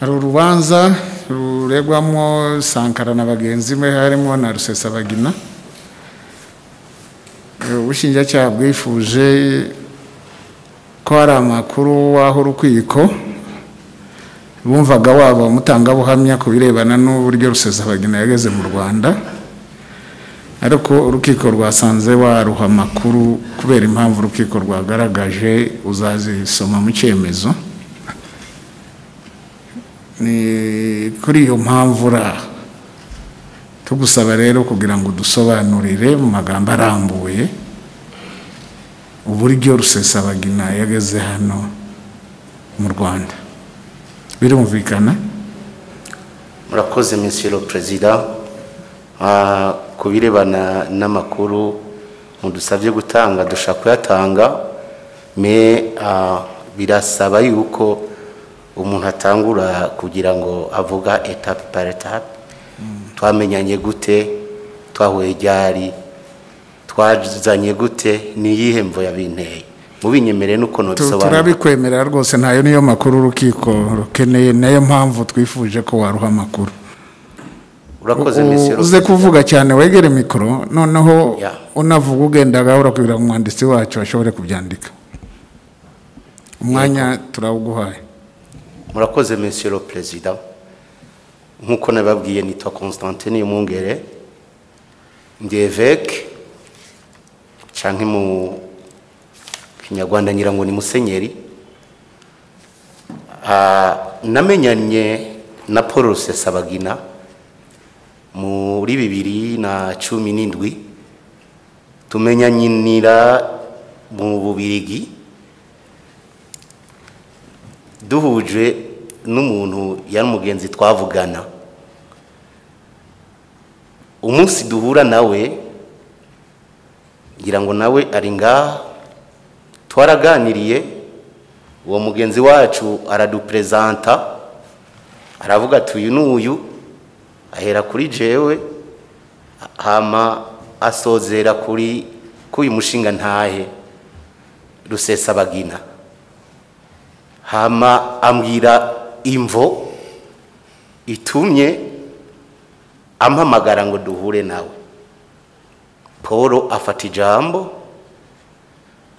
Hari urubanza ruregwamo Sankara na bagenzi be, harimo na Rusesabagina. Ubushinjacyaha bwifuje ko hari amakuru w'aho urukiko bumvaga waba umutangabuhamya ku birebana n'uburyo Rusesabagina yageze mu Rwanda, ariko urukiko rwasanze waruha amakuru kubera impamvu urukiko rwagaragaje, uzazisoma mu cyemezo. Ni kuri iyo mpamvu tugusaba rero kugira ngo dusobanurire mu magambo arambuye uburyo Rusesabagina yageze hano mu Rwanda. Birumvikana? Murakoze, Monsieur le Président. Ku birebana n'amakuru mudusabye gutanga, dushaka kuyatanga, mais birasaba yuko umuntu atangura kugira ngo avuga étape par étape. Twamenyanye gute? Twahuye ryari? Twazanye gute? Ni iyihe mvo yabinteye? Mubinyemerere nuko nobisobanura. Turabikwemerera rwose, ntayo niyo makuru urukiko rukeneye, nayo mpamvu twifuje ko waruha amakuru. Urakoze, Monsieur le Uze Président. kuvuga cyane, wegere mikoro, noneho unavuga ugenda gahoro kugira ngo umwanditsi wacu ashobore kubyandika. Umwanya turawuguhaye. Murakoze, Monsieur le Président. Nk'uko nababwiye, nitwa Constantin Niyomwungere, ndi évêque, canke mu Kinyarwanda ngira ngo ni musenyeri. Namenyanye na Paul Rusesabagina muri 2017, tumenyanyinira mu Bubirigi, duhuje n'umuntu yari umugenzi twavugana. Umunsi duhura nawe, ngira ngo nawe ari ngaha, twaraganiriye. Uwo mugenzi wacu araduprésenta, aravuga ati: "Uyu n'uyu." Ahera kuri jewe, hama asozera kuri k'uyu mushinga ntahe Rusesabagina, hama ambwira imvo itumye ampamagara ngo duhure nawe. Paul afata ijambo,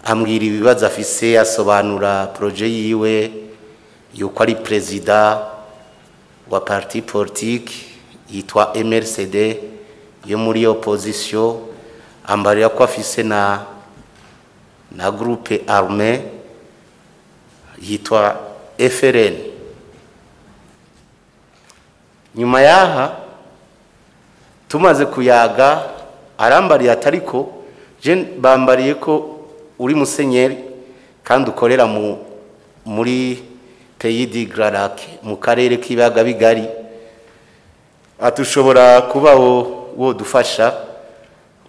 ambwira ibibazo afise, asobanura projet yiwe, yuko ari perezida wa parti politique yitwa MRCD yo muri opposition, ambarira ko afise na groupe armé yitwa FRN. Nyuma yaha tumaze kuyaga, arambariye atariko je bambariye ko uri musenyeri kandi ukorera muri Pays des Grands Lacs, mu karere k'ibiyaga bigari, ati ushobora kuba wo dufasha,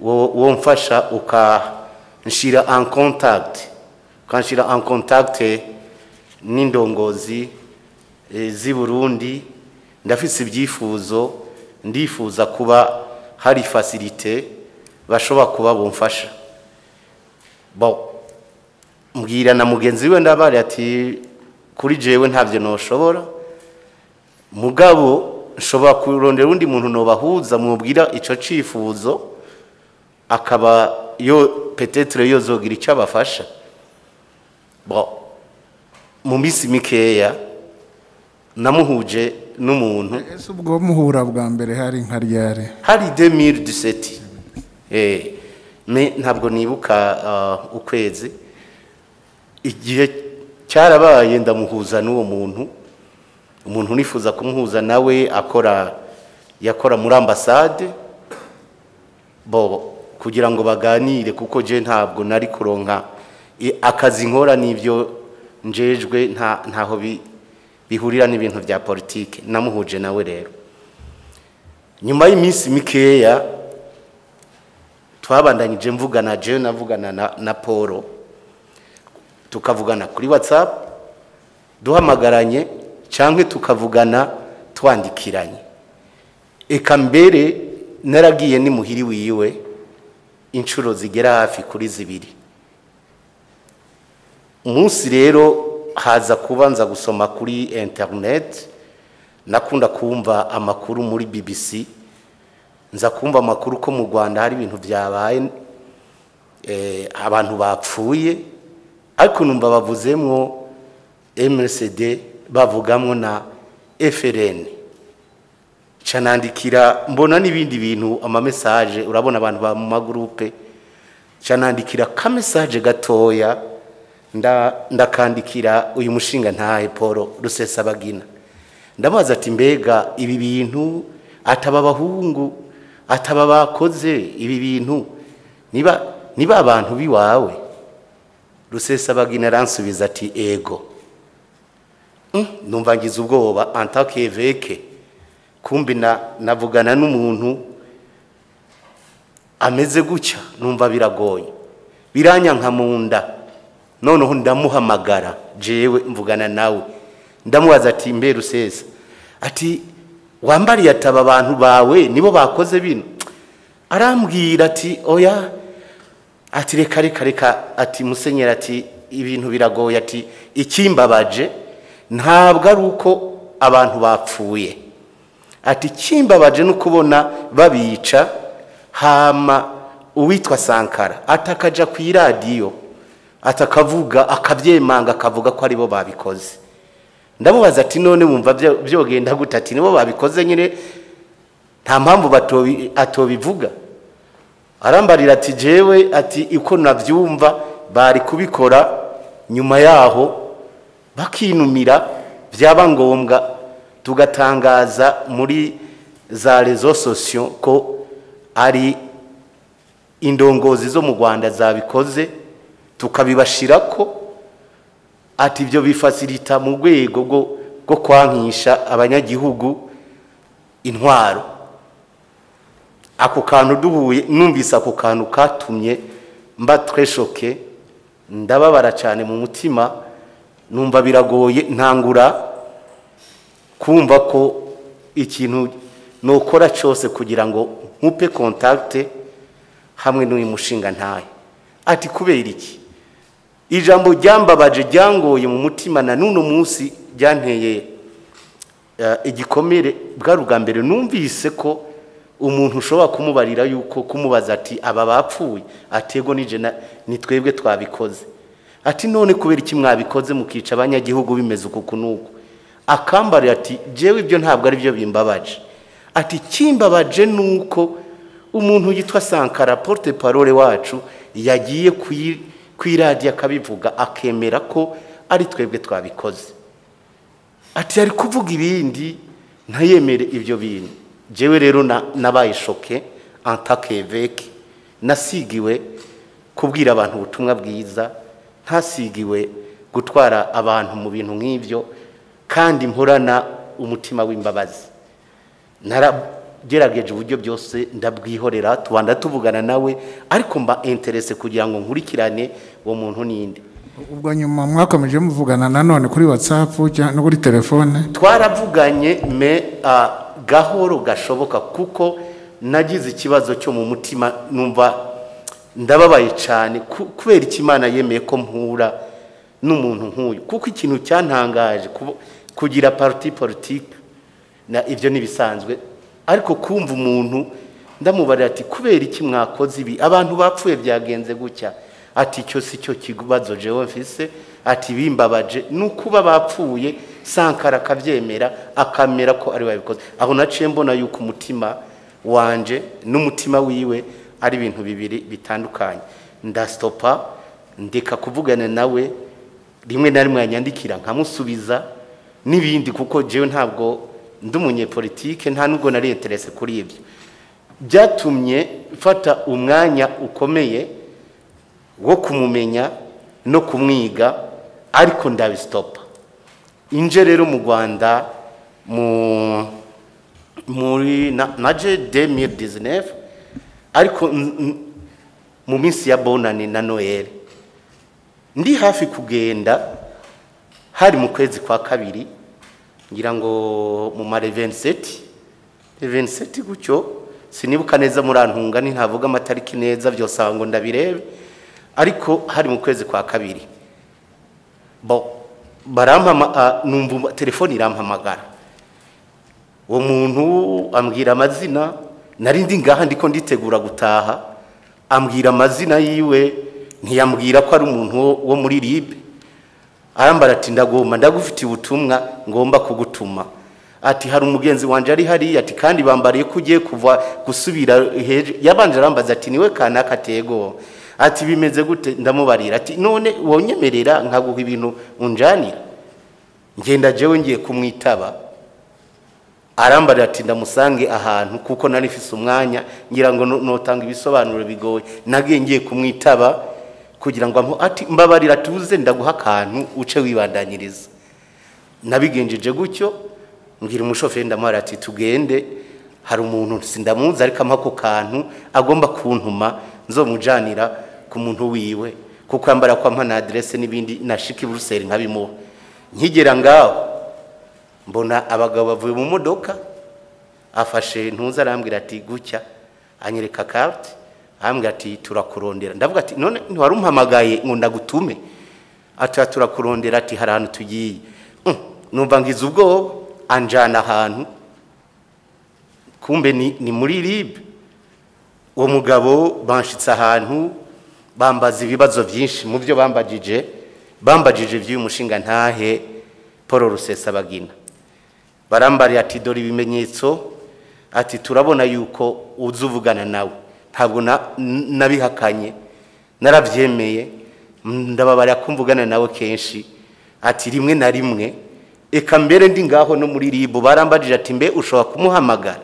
wo mfasha ukanshira en contact, ukanshira en contact n'indongozi z'i Burundi. Ndafise ibyifuzo, ndifuza kuba hari facilité bashobora kuba bumfasha. Bon, mbwira na mugenzi we, ndabari ati kuri jewe ntabyo noshobora, mugabo nshobora kurondera undi muntu nobahuza, mubwira ico cifuzo, akaba yo peut-être yozogira icyo abafasha. Bon, mu minsi mikeya namuhuje n'umuntu. Ese ubwo muhura bwa mbere hari nka ryari? Hari 2017, mais ntabwo nibuka ukwezi. Igihe cyarabaye, ndamuhuza n'uwo muntu. Umuntu nifuza kumuhuza nawe akora, yakora muri ambasade, bo kugira ngo baganire, kuko je ntabwo nari kuronka akazi nkora n'ibyo njejwe ntaho bihurira n'ibintu bya politike. Namuhuje nawe rero, nyuma y'iminsi mikeya twabandanyije mvugana, jewe navugana na Paul, tukavugana kuri WhatsApp, duhamagaranye cyangwa tukavugana twandikiranye. Eka mbere naragiye ni muhiri wiwe inshuro zigera hafi kuri zibiri. Umunsi rero haza kubanza gusoma kuri internet Nakunda kumva amakuru muri BBC, nza kumva amakuru ko mu Rwanda hari ibintu byabaye, abantu bapfuye, ariko numva bavuzemwo MRCD, bavugamwo na FRN. Canandikira, mbona n'ibindi bintu, ama message, urabona abantu ba mu magroupe. Canandikira ka message gatoya, ndakandikira uyu mushinga ntahe Paul Rusesabagina, ndabaza ati: "Mbega ibi bintu, ataba abahungu, ataba bakoze ibi bintu, niba abantu biwawe?" Rusesabagina aransubiza ati: "Ego." Numva ngize ubwoba en tant qu'évêque, kumbi na navugana n'umuntu ameze gutya. Numva biragoye, biranyanka mu nda. Noneho ndamuhamagara jewe, mvugana nawe, ndamubaza ati: "Mbe Rusesa," ati, "wambariye ataba abantu bawe nibo bakoze bino?" Arambwira ati: "Oya," ati, "reka, reka, reka," ati, "musenyeri," ati, "ibintu biragoye," ati, "ikimbabaje ntabwo ari uko abantu bapfuye," ati, "ikimbabaje no kubona babica, hama uwitwa Sankara atakaja ku iradiyo, atakavuga, akabyemanga, akavuga ko aribo babikoze." Ndamubaza ati: "None wumva byogenda gute?" Ati: "Nibo babikoze nyine, nta mpamvu atobivuga." Arambarira ati: "Jewe," ati, "uko nabyumva, bari kubikora nyuma yaho bakinumira, byaba ngombwa tugatangaza muri za réseaux sociaux ko ari indongozi zo mu Rwanda zabikoze, tukabibashira ko," ati, "ibyo bifacilita mu rwego rwo kwankisha abanyagihugu intwaro." Ako kantu duhuye, numvise ako kantu katumye mba très choqué, ndababara cyane mu mutima, numva biragoye. Ntangura kumva ko ikintu nokora cyose kugira ngo nkupe contact hamwe n'uyu mushinga ntahe. Ati: "Kubera iki?" Ijambo ryambabaje, ryangoye mu mutima, na n'uno munsi ryanteye igikomere. Bwari ubwa mbere numvise ko umuntu ushobora kumubarira yuko, kumubaza ati: "Aba bapfuye?" Atego nije ni twebwe twabikoze. Ati: "None kubera iki mwabikoze, mukica abanyagihugu, bimeze uku nuku?" Akambarira ati: "Jewe ibyo ntabwo ari byo bimbabaje," ati, "kimbabaje nuko umuntu yitwa Sankara, porte parole wacu, yagiye ku iradiyo akabivuga, akemera ko ari twebwe twabikoze." Ati: "Ari kuvuga ibindi, ntayemere ibyo bintu." Jewe rero nabaye choqué en tant qu'évêque. Nasigiwe kubwira abantu ubutumwa bwiza, ntasigiwe gutwara abantu mu bintu nk'ibyo, kandi mporana umutima w'imbabazi. Naragerageje uburyo byose, ndabwihorera, tubanda tuvugana nawe, ariko mba intéressé kugira ngo nkurikirane uwo muntu ninde. Ubwo nyuma mwakomeje muvugana nanone kuri WhatsApp cyangwa no kuri telefone? Twaravuganye, mais gahoro gashoboka, kuko nagize ikibazo cyo mu mutima, numva ndababaye cyane kubera iki Imana yemeye ko mpura n'umuntu nk'uyu. Kuko ikintu cyantangaje, kugira parti politique na ibyo ntibisanzwe, ariko kumva umuntu ndamubarira ati: "Kubera iki mwakoze ibi? Abantu bapfuye, byagenze gutya." Ati: "Icyo si cyo kibazo jewe mfise," ati, "bimbabaje ni ukuba bapfuye, Sankara akabyemera, akamera ko ari we wabikoze." Aho naciye mbona yuko umutima wanje n'umutima wiwe ari ibintu bibiri bitandukanye. Ndastopa, ndeka kuvugana nawe. Rimwe na rimwe yanyandikira nkamusubiza n'ibindi, kuko jewe ntabwo ndi umunyepolitike, nta nubwo nari intéressé kuri ibyo. Byatumye mfata umwanya ukomeye wo kumumenya no kumwiga, ariko ndabistopa. Inje rero mu Rwanda mu muri naje 2019, ariko mu minsi ya Bonane na Noel, ndi hafi kugenda, hari mu kwezi kwa kabiri, ngira ngo mu mare 27, 27 gutyo, sinibuka neza, murantunga ntavuga amatariki neza byose ngo ndabirebe, ariko hari mu kwezi kwa kabiri. Bo barampama, numva telefone irampamagara. Uwo muntu ambwira amazina, nari ndi ngaha ndiko nditegura gutaha, ambwira amazina yiwe, ntiyambwira ko ari umuntu wo muri RIB. Arambara ati ndagomba ndagufitiye ubutumwa ngomba kugutuma, ati hari umugenzi wanje ari hariya, ati kandi bambariye ko ugiye kuva gusubira hejuru. Yabanje arambaza ati niwe kanaka? Tego. Ati bimeze gute? Ndamubarira. Ati none wonyemerera nkaguha ibintu unjanira? Ngenda jewe ngiye kumwitaba, arambarira ati ndamusange ahantu, kuko nari mfise umwanya ngira ngo notanga ibisobanuro bigoye. Nagiye ngiye kumwitaba kugira ngo ampo, ati mbabarira tuze ndaguha akantu uce wibandanyiriza. Nabigenjeje gutyo, mbwira umushoferi, ndamuhara ati tugende, hari umuntu sindamuzi ariko ampa ako kantu agomba kuntuma nzomujanira ku muntu wiwe, kuko yambara ko ampa na adresse n'ibindi, nashika i Buruseli nkabimuha. Nkigera ngaho mbona abagabo bavuye mu modoka, afashe ntuza, arambwira ati gutya, anyereka carte, arambwira ati turakurondera. Ndavuga ati none ntiwari umpamagaye ngo ndagutume? Ati turakurondera, ati hari ahantu tugiye. Numva ngize ubwoba, anjana ahantu, kumbe ni muri RIB. Uwo mugabo banshitse ahantu, bambaza ibibazo byinshi. Mu byo bambajije by'uyu mushinga ntahe Paul Rusesabagina. Barambariye ati dore ibimenyetso, ati turabona yuko uzuvugana nawe. Ntabwo nabihakanye, narabyemeye, ndababarira ko mvugana nawe kenshi, ati rimwe na rimwe. Eka mbere ndi ngaho no muri RIB barambajije ati mbe ushobora kumuhamagara?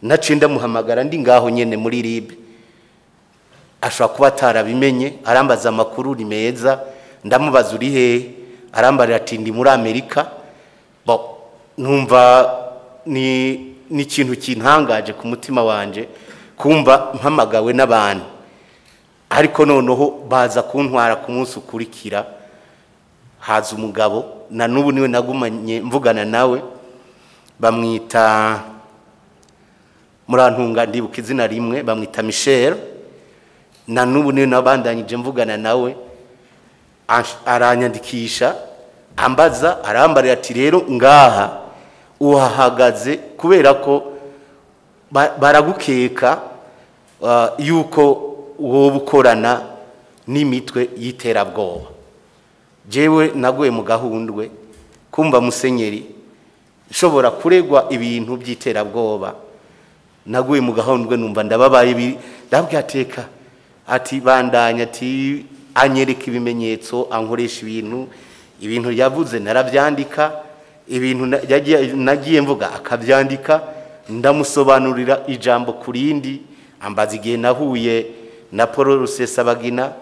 Naciye ndamuhamagara ndi ngaho nyene muri RIB, ashobora kuba atarabimenye. Arambaza amakuru ni meza, ndamubaza uri hehe? Arambarira ati ndi muri Amerika. Bo numva ni ikintu kintangaje ku mutima wanje kumva mpamagawe n'abantu, ariko noneho baza kuntwara. Ku munsi ukurikira haza umugabo, na n'ubu niwe nagumanye mvugana nawe, bamwita, murantunga ndibuka izina rimwe, bamwita Michel, na n'ubu niwe nabandanyije mvugana nawe. Aranyandikisha, ambaza, arambarira ati rero ngaha uhahagaze kubera ko baragukeka yuko wowe ukorana n'imitwe y'iterabwoba. Jewe naguye mu gahundwe kumva musenyeri nshobora kuregwa ibintu by'iterabwoba. Naguye mu gahundwe, numva ndababaye. Ndabwira ateka, ati bandanya, ati anyereka ibimenyetso, ankoresha ibintu yavuze narabyandika, ibintu nagiye mvuga akabyandika. Ndamusobanurira ijambo ku rindi, ambaza igihe nahuye na Paul Rusesabagina,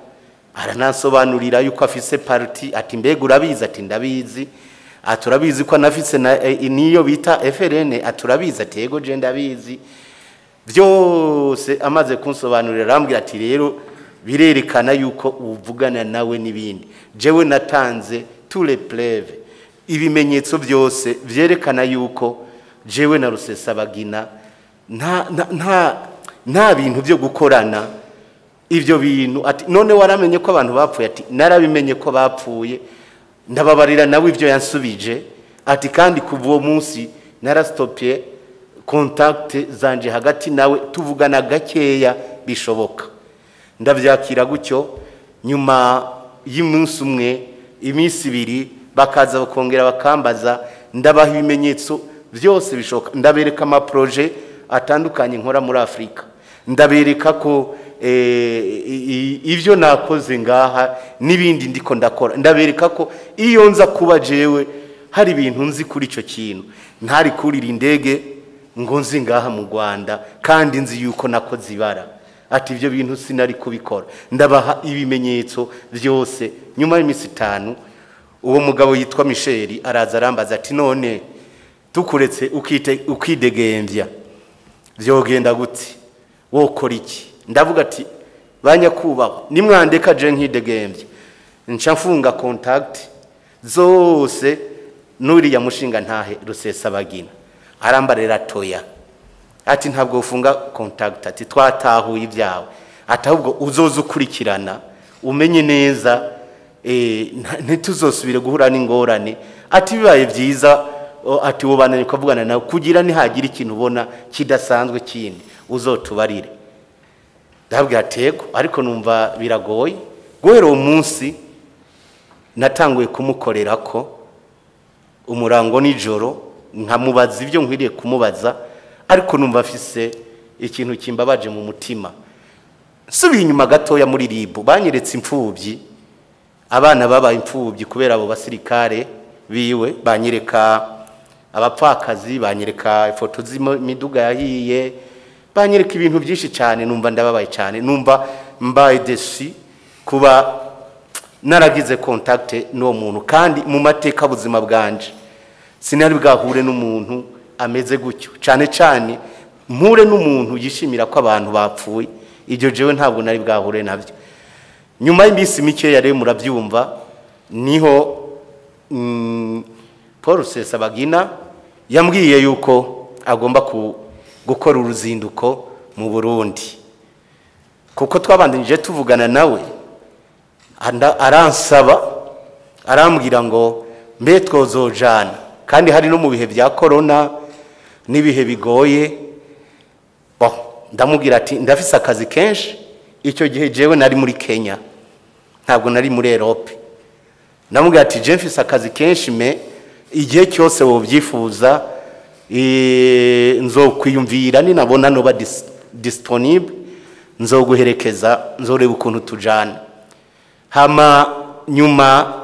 aranansobanurira yuko afise parti, ati mbega urabizi? Ati ndabizi. Ati urabizi ko anafise na niyo bita FRN? Ati urabizi? Ati yego, je ndabizi byose. Amaze kunsobanurira arambwira ati rero birerekana yuko uvugana nawe n'ibindi. Jewe natanze tous les preuves, ibimenyetso byose vyerekana yuko jewe na Rusesabagina nta bintu byo gukorana ibyo bintu. Ati none waramenye ko abantu bapfuye? Ati narabimenye ko bapfuye. Ndababarira nawe ibyo yansubije, ati kandi kuva uwo munsi narastopye contact zanje hagati nawe, tuvugana gakeya bishoboka. Ndabyakira gutyo. Nyuma y'umunsi umwe, iminsi ibiri, bakaza bakongera bakambaza, ndabaha ibimenyetso byose bishoboka, ndabereka amaproje atandukanye nkora muri Afurika, ndabereka ko ibyo nakoze ngaha n'ibindi ndiko ndakora, ndabereka ko iyo nza kuba jewe hari ibintu nzi kuri icyo kintu ntari kurira indege ngo nzi ngaha mu Rwanda, kandi nzi yuko nakoze ibara, ati ibyo bintu sinari kubikora. Ndabaha ibimenyetso byose. Nyuma y'iminsi 5 uwo mugabo yitwa Michel araza arambaza ati none tukuretse ukidegembya vyogenda gute, wokora iki? Ndavuga ati banyakubahwa, nimwandeka je nkidegembya, nca mfunga contact zose nuriya mushinga ntahe Rusesabagina. Arambarira toya, ati ntabwo ufunga contact, ati twatahuye ibyawe, ati ahubwo uzoza ukurikirana umenye neza, ntituzosubire guhura n'ingorane, ati bibaye byiza. Ati wobananye ukavugana nawe kugira nihagira ikintu ubona kidasanzwe kindi uzotubarire. Ndabwira atego, ariko numva biragoye. Guhera uwo munsi natanguye kumukorera ko umurango nijoro, nkamubaza ibyo nkwiriye kumubaza, ariko numva afise ikintu kimbabaje mu mutima. Nsubiye inyuma gatoya muri RIB banyeretse imfubyi, abana babaye imfubyi kubera abo basirikare biwe, banyereka abapfakazi, banyereka ifoto z'imiduga yahiye, banyereka ibintu byinshi cyane. Numva ndababaye cyane, numva mbaye déçu kuba naragize contact n'uwo muntu, kandi mu mateka buzima bwanje sinari bwahure n'umuntu ameze gutyo, cyane cyane mpure n'umuntu yishimira ko abantu bapfuye. Ibyo jewe ntabwo nari bwahure nabyo. Nyuma y'iminsi mikeya rero, murabyumva, niho Paul Rusesabagina yambwiye yuko agomba gukora uruzinduko mu Burundi, kuko twabandanije tuvugana nawe, aransaba, arambwira ngo mbe twozojana, kandi hari no mu bihe bya corona n'ibihe bigoye. Bon, ndamubwira ati ndafise akazi kenshi. Icyo gihe jewe nari muri Kenya, ntabwo nari muri Europe. Ndamubwira ati je mfise akazi kenshi, mais igihe cyose wobyifuza nzokwiyumvira, ninabona noba disponible nzoguherekeza, nzoreba ukuntu tujana. Hama nyuma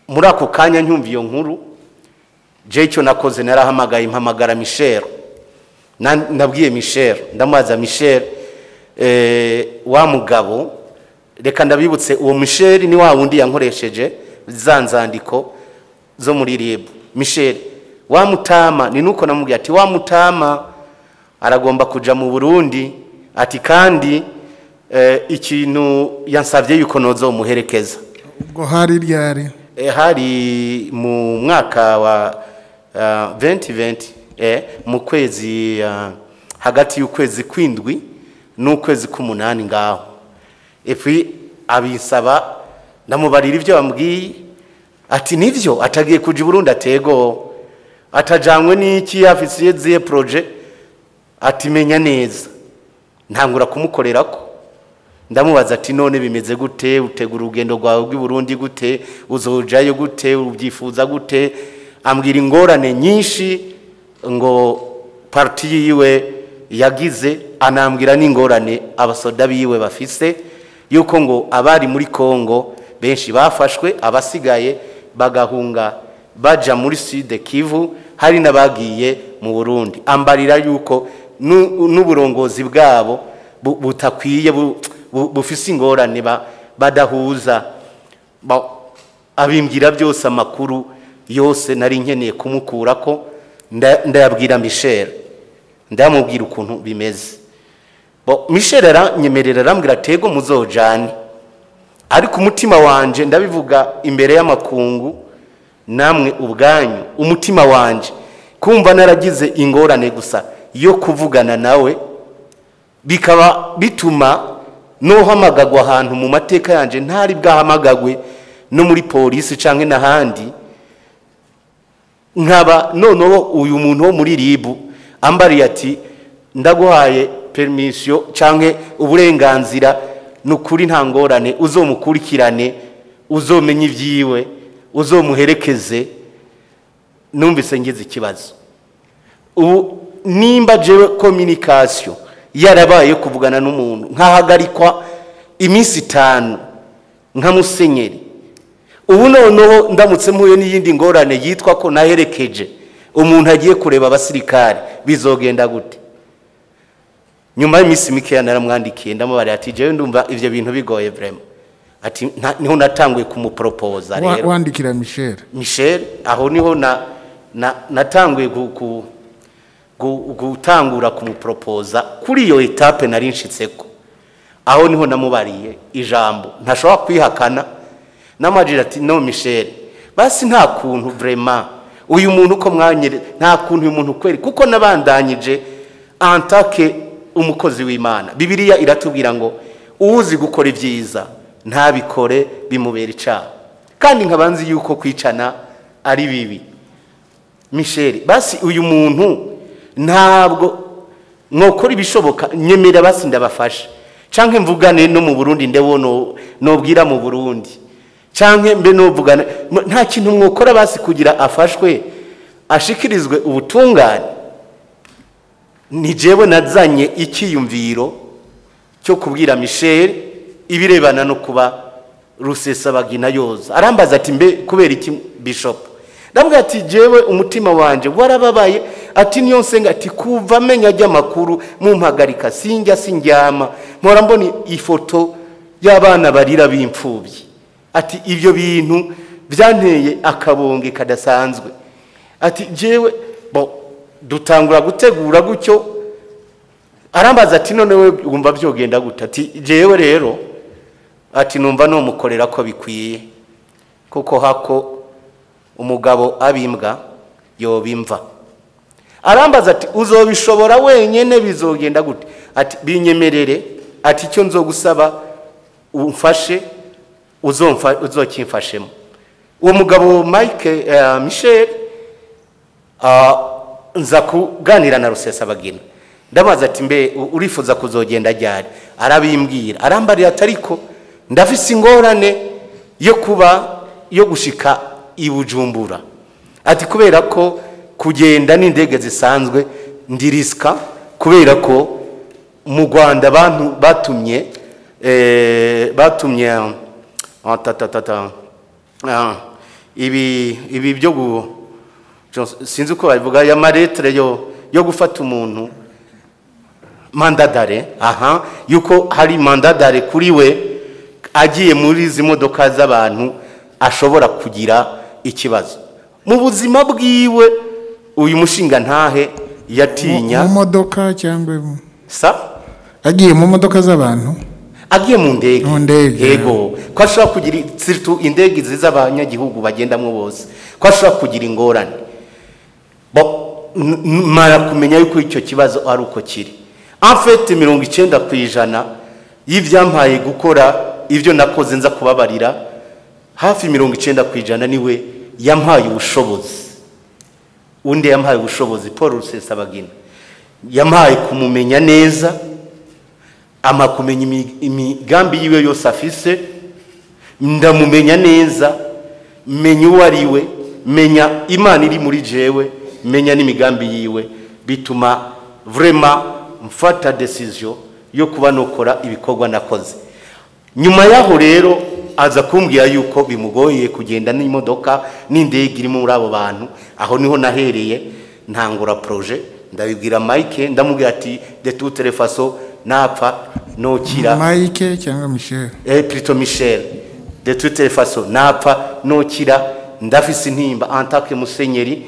muri ako kanya ncyumva iyo nkuru, je icyo nakoze narahamagaye, mpamagara Michel. Nabwiye Michel, ndamubaza: "Michel, wa mugabo." Reka ndabibutse, uwo Michel ni wa wundi yankoresheje za nzandiko zo muri RIB. "Michel, wa mutama," ni nuko namubwiye, ati "wa mutama aragomba kuja mu Burundi," ati "kandi ikintu yansavye yuko nozomuherekeza." Ubwo hari ryari? Hari mu mwaka wa 2020, mu kwezi hagati y'ukwezi kwindwi n'ukwezi k'umunani ngaho. Et puis abisaba, ndamubarira ibyo bambwiye, ati nivyo, atagiye kuja i Burundi, atego atajanywe n'iki, afise zihe projet, ati menya neza. Ntangura kumukorerako, ndamubaza ati none bimeze gute, utegura urugendo rwawe rw'i Burundi gute, uzojayo gute, ubyifuza gute? Ambwira ingorane nyinshi ngo parti yiwe yagize, anambwira n'ingorane abasoda biwe bafise, yuko ngo abari muri Kongo benshi bafashwe, abasigaye bagahunga baja muri Sud Kivu, hari n'abagiye mu Burundi. Ambarira yuko n'uburongozi bwabo butakwiye, bufise ingorane, badahuza. Abimbwira byose, amakuru yose nari nkeneye kumukurako ndayabwira Michel, ndamubwira ukuntu bimeze. Bo Michel aranyemerera, arambwira tego muzojane. Ariko umutima wanje, ndabivuga imbere y'amakungu namwe ubwanyu, umutima wanje kumva naragize ingorane gusa yo kuvugana nawe, bikaba bituma nohamagagwa ahantu mu mateka yanje ntari bwahamagagwe, no muri polisi canke n'ahandi, nkaba noneho uyu muntu wo muri RIB ambariye ati ndaguhaye permission canke uburenganzira, nukuri nta ngorane, uzomukurikirane, uzomenye ibyiwe, uzomuherekeze, numvise ngize ikibazo. Ubu nimba jewe communication yarabaye kuvugana n'umuntu nkahagarikwa iminsi 5 nka musenyeri, ubu noneho ndamutse mpuye n'iyindi ngorane yitwa ko naherekeje umuntu agiye kureba abasirikare, bizogenda gute? Nyuma y'iminsi mikeya naramwandikiye, ndamubarira ati jewe ndumva ivyo bintu bigoye vraiment. Ati niho natanguye kumupropoza rero. Wandikira Michel? Michel, aho niho na natanguye gutangura kumupropoza kuri iyo étape nari nshitseko. Aho niho namubariye ijambo ntashobora kwihakana, namajira ati no Michel, basi nta kuntu vraiment uyu muntu uko mwanyere, nta kuntu uyu muntu kweri, kuko nabandanyije en tant que umukozi w'Imana. Bibiliya iratubwira ngo uwuzi gukora ibyiza ntabikore bimubera icaha, kandi nkabanzi yuko kwicana ari bibi. Michel, basi uyu muntu ntabwo mwokora ibishoboka, nyemera basi ndabafasha, canke mvugane no mu Burundi, ndewo nobwira mu Burundi, canke mbe novugane, nta kintu mwokora basi kugira afashwe ashikirizwe ubutungane. Ni jewe nazanye ikiyumviro cyo kubwira Michel ibirebana no kuba Rusesabagina yoza. Arambaza ati mbe kubera iki Bishop? Ndamubwira ati jewe umutima wanje warababaye, ati niyo nsenga, ati kuva menya ry'amakuru mumpagarika sinjya sinjyama, mpora mbona ifoto y'abana barira b'imfubyi, ati ibyo bintu byanteye akabonge kadasanzwe, ati jewe bo dutangura gutegura gutyo. Arambaza ati none we wumva byogenda gute? Ati jewe rero ati numva no mukorera ko bikwiye, kuko hako umugabo abimbwa yobimva. Arambaza ati uzobishobora wenyene bizogenda gute? Ati binyemerere, ati icyo nzogusaba umfashe uzokimfashemo. Uwo mugabo Mike Michel nza kuganira na Rusesabagina, ndabaza ati mbe urifuza kuzogenda ryari? Arabimbwira, arambarira ati ariko ndafise ingorane yo kuba yo gushika i Bujumbura, ati kubera ko kugenda n'indege zisanzwe ndiriska, kubera ko mu Rwanda abantu batumye batumye ibi byo sinzi uko babivuga ya maretre yo gufata umuntu mandadare, aha yuko hari mandadare kuri we agiye muri izi modoka z'abantu ashobora kugira ikibazo mu buzima bwiwe. Uyu mushinga ntahe yatinya mu modoka cyangwa sa agiye mu modoka z'abantu, agiye mu ndege, yego, ko ashobora kugira surtout indege z'abanyagihugu bagendamwo bose, ko ashobora kugira ingorane. Bo mara kumenya yuko icyo kibazo ari uko kiri. En fait 90% y'ivyampaye gukora ivyo nakoze nza kubabarira, hafi 90% niwe yampaye ubushobozi. Undi yampaye ubushobozi Paul Rusesabagina, yampaye kumumenya neza, ama kumenya imigambi yiwe yose afise, ndamumenya neza, menya uwo ari we, menya Imana iri muri jewe, menya n'imigambi yiwe, bituma vraiment mfata decision yo kuba nokora ibikorwa nakoze. Nyuma yaho rero aza kumbwira yuko bimugoye kugenda n'imodoka n'indege iri muri abo bantu. Aho niho nahereye ntangura projet, ndabibwira Mike, ndamubwira ati de toutes les façons napfa nokira. Mike cyangwa Michel? Plutôt Michel. De toutes les façons napfa nokira, ndafise intimba en tant que musenyeri,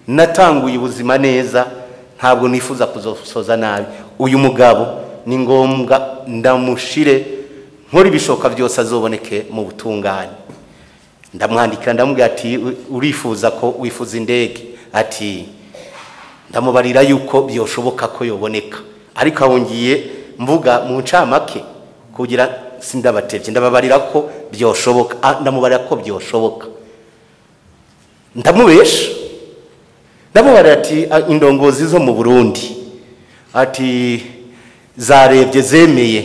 natanguye ubuzima neza, ntabwo nifuza kuzosoza nabi. Uyu mugabo ni ngombwa ndamushire nkora ibishoka byose azoboneke mu butungane. Ndamwandikira ndamubwira ati urifuza ko wifuza indege, ati ndamubarira yuko byoshoboka ko yoboneka, ariko ahongiye mvuga mu ncamake kugira sindabatevye, ndababarira ko byoshoboka, ndamubarira ko byoshoboka, ndamubesha, ndamubarira ati indongozi zo mu Burundi ati zarebye zemeye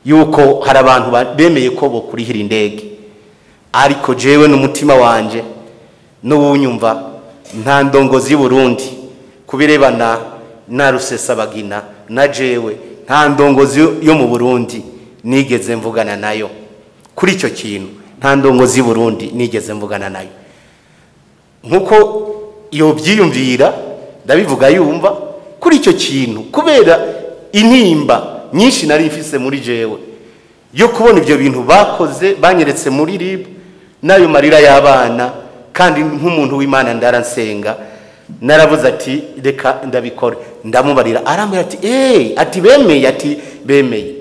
yuko hari abantu bemeye ko bokurihira indege, ariko jewe n'umutima wanje n'ubunyumva nta ndongozi y'u Burundi kubirebana na Rusesabagina na jewe, nta ndongozi yo mu Burundi nigeze mvugana nayo kuri icyo kintu, nta ndongozi y'u Burundi nigeze mvugana nayo. Nkuko yobyiyumvira ndabivuga yumva kuri icyo kintu, kubera intimba nyinshi nari mfise muri jewe yo kubona ibyo bintu bakoze banyeretse muri RIB nayo marira y'abana, kandi nk'umuntu w'Imana ndaransenga, naravuze ati reka ndabikore. Ndamubarira, arambwira ati ati bemeye, ati bemeye.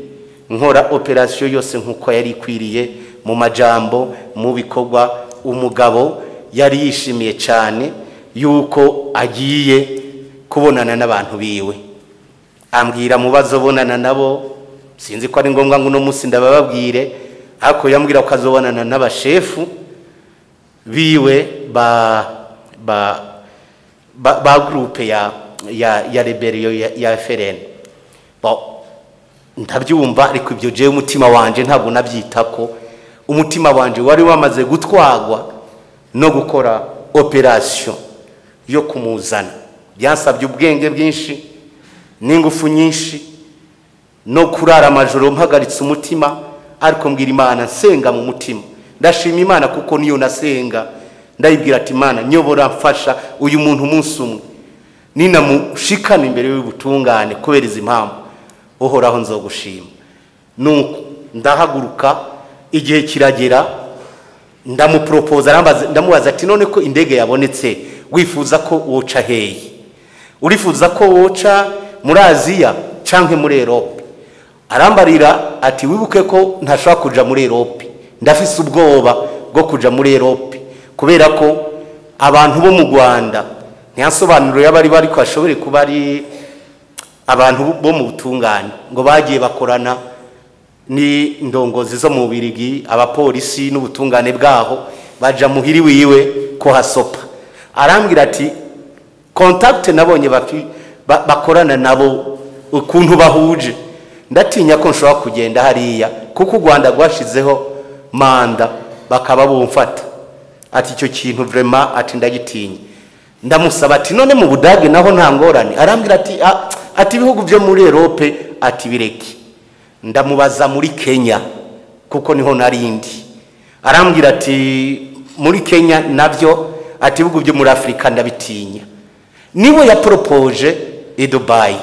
Nkora operation yose nkuko yari ikwiriye mu majambo, mu bikorwa. Umugabo yari yishimiye cyane yuko agiye kubonana n'abantu biwe, ambwira mubazo bonana nabo, sinzi ko ari ngombwa ngo no musi ndabababwire, ariko yambwira ko azobonana n'abashefu biwe ba ba groupe ya rebellion ya FRN. Bon, ndabyumva, ariko ibyo jewe umutima wanje ntabwo nabyitako. Umutima wanje wari wamaze gutwagwa no gukora operation yo kumuzana. Byansabye ubwenge bwinshi n'ingufu nyinshi no kurara amajoro mpagaritse umutima, ariko mbwira Imana nsenga mu mutima. Ndashima Imana kuko niyo nasenga, ndayibwira ati Imana nyobora, mfasha uyu muntu umunsi umwe ninamushikana imbere y'ubutungane kubera izi mpamvu, uhoraho nzogushima. Nuko ndahaguruka, igihe kiragera, ndamupropose, ndamubaza ati none ko indege yabonetse wifuza ko woca hehe? Urifuza ko woca muri Aziya canke muri Europe? Arambarira ati wibuke ko ntashobora kuja muri Europe, ndafise ubwoba bwo kuja muri Europe kubera ko abantu bo mu Rwanda, ntiyasobanuro y'abari bari ko ashobore kuba ari abantu bo mu butungane, ngo bagiye bakorana ni ndongozi zo mu Birigi, abapolisi n'ubutungane bwaho, baja muhiri wiwe ko hasopa. Arambwira ati contact nabonye bakorana nabo ukuntu bahuje, ndatinya ko nshobora kugenda hariya kuko u Rwanda rwashizeho manda bakaba bumfata. Ati icyo kintu vraiment ati ndagitinya. Ndamusaba ati none mu Budage naho nta ngorane? Arambwira ati ati ibihugu byo muri Europe ati bireke. Ndamubaza muri Kenya kuko niho narindi. Arambwira ati muri Kenya navyo, ati ibihugu byo muri Afrika ndabitinya. Niwe yapropoje i Dubai.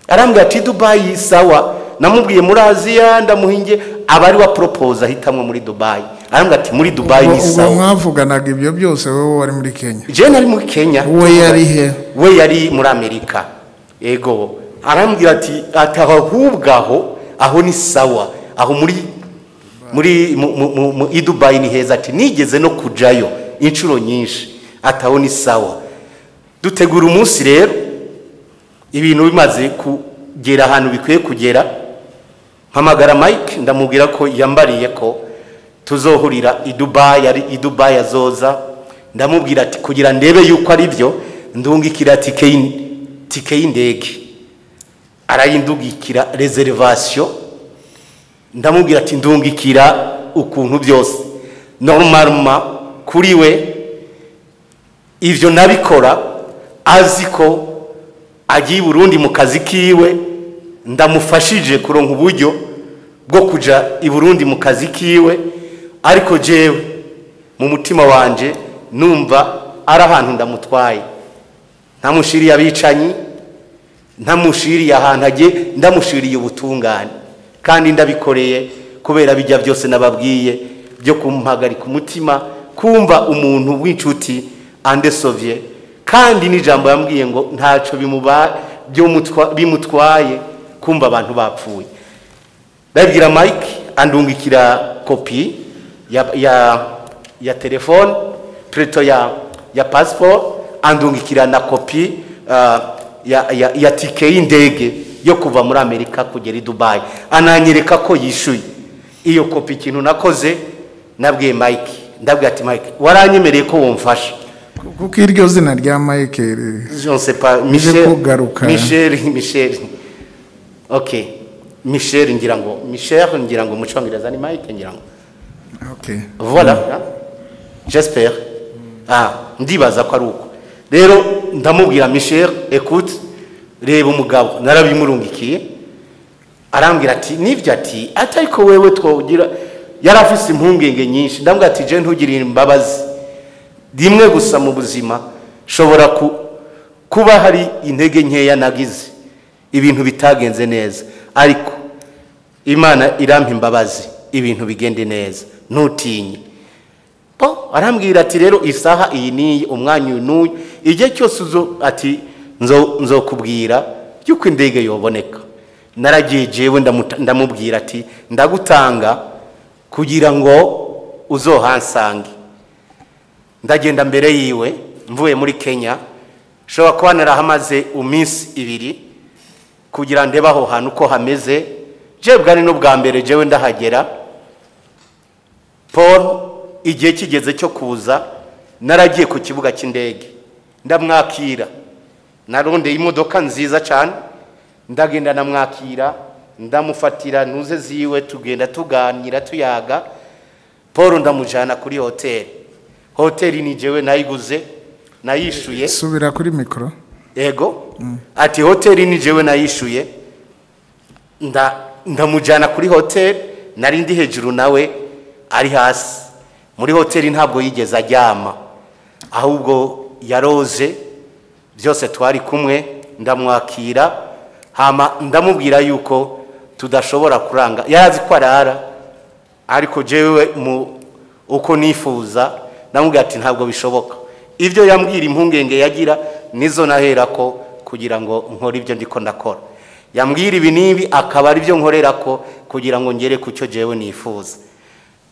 Arambwira ati Dubai sawa, namubwiye muri Aziya ndamuhinge, abari wa propose ahitamwe muri Dubai. Arambwira ati muri Dubai ni sawa. Ubwo mwavuganaga ibyo byose wowe wari muri Kenya? Je nari muri Kenya. We yari he? We yari muri Amerika. Ego. Arambwira ati atahubwaho aho ni sawa, aho muri i Dubai ni heza, ati nigeze no kujayo inshuro nyinshi, ataho ni sawa. Dutegura umunsi rero, ibintu bimaze kugera ahantu bikwiye kugera, mpamagara Mike ndamubwira ko yambariye ko tuzohurira i Dubai, ari i Dubai azoza. Ndamubwira ati kugira ndebe yuko ari byo, ndungikira tike y'indege. Arayindugikira reservation, ndamubwira ati ndungikira ukuntu byose. Normalement kuri we ivyo nabikora azi ko agiye i Burundi mu kazi kiwe, ndamufashije kuronka uburyo bwo kuja i Burundi mu kazi kiwe, ariko jewe mu mutima wanje numva ari ahantu ndamutwaye, ntamushiriye abicanyi, ntamushiriye ahantu agiye, ndamushiriye ubutungane, kandi ndabikoreye kubera bijya byose nababwiye byo kumpagarika umutima, kumva umuntu w'inshuti andesovye, kandi n'ijambo yambwiye ngo ntaco bimutwaye kumva abantu bapfuye. Ndabwira Mike andungikira kopi ya telefone, preto ya passport, andungikira na kopi ya tike y'indege yo kuva muri Amerika kugera i Dubai, ananyereka ko yishuye iyo kopi. Ikintu nakoze, nabwiye Mike, ndabwiye ati Mike waranyemereye ko womfasha. Kuko iryo zina rya Mike je ne sais pas, Michel, kugaruka. Michel, okay, Michel ngira ngo, Michel ngira ngo mu Cyongereza ni Mike ngira ngo. Okay. Voilà, j'espère. Ndibaza ko ari uko. Rero ndamubwira Michel, écoute, reba umugabo narabimurungikiye. Arambwira ati nivyo, ati atariko wewe twogira, yarafise impungenge nyinshi. Ndamubwira ati je ntugirire imbabazi rimwe gusa mu buzima, shobora kuba hari intege nkeya nagize, ibintu bitagenze neza, ariko Imana irampa imbabazi ibintu bigende neza, ntutinye. Arambwira ati rero isaha iyi niyi, umwanya uyu n'uyu, igihe cyose uzo ati nzokubwira yuko indege yoboneka. Naragiye jewe ndamubwira ati ndagutanga kugira ngo uzohansange. Ndagenda mbere yiwe mvuye muri Kenya, shobora kuba narahamaze iminsi ibiri kugira ndebe aho hantu uko hameze. Jewe bwari n'ubwa mbere jewe ndahagera. Paul igihe kigeze cyo kuza, naragiye ku kibuga cy'indege. Ndamwakira, narondeye imodoka nziza cyane, ndagenda namwakira, ndamufatira ntuze ziwe, tugenda tuganira tuyaga. Paul ndamujana kuri hoteli. Hoteli ni jewe nayiguze, nayishuye. Subira kuri mikoro. Ego. Ati hoteli ni jewe nayishuye, ndamujana kuri hoteli. Nari ndi hejuru nawe ari hasi. Muri hoteli ntabwo yigeze aryama, ahubwo yaroze byose twari kumwe. Ndamwakira, hama ndamubwira yuko tudashobora kuranga. Yarazi ko arara, ariko jewe mu uko nifuza ndamubwira ati ntabwo bishoboka. Ibyo yambwira impungenge yagira nizo nahera ko kugira ngo nkore ibyo ndiko ndakora. Yambwira ibi nibi akaba ari byo nkorera ko kugira ngo ngere ku cyo jewe nifuza.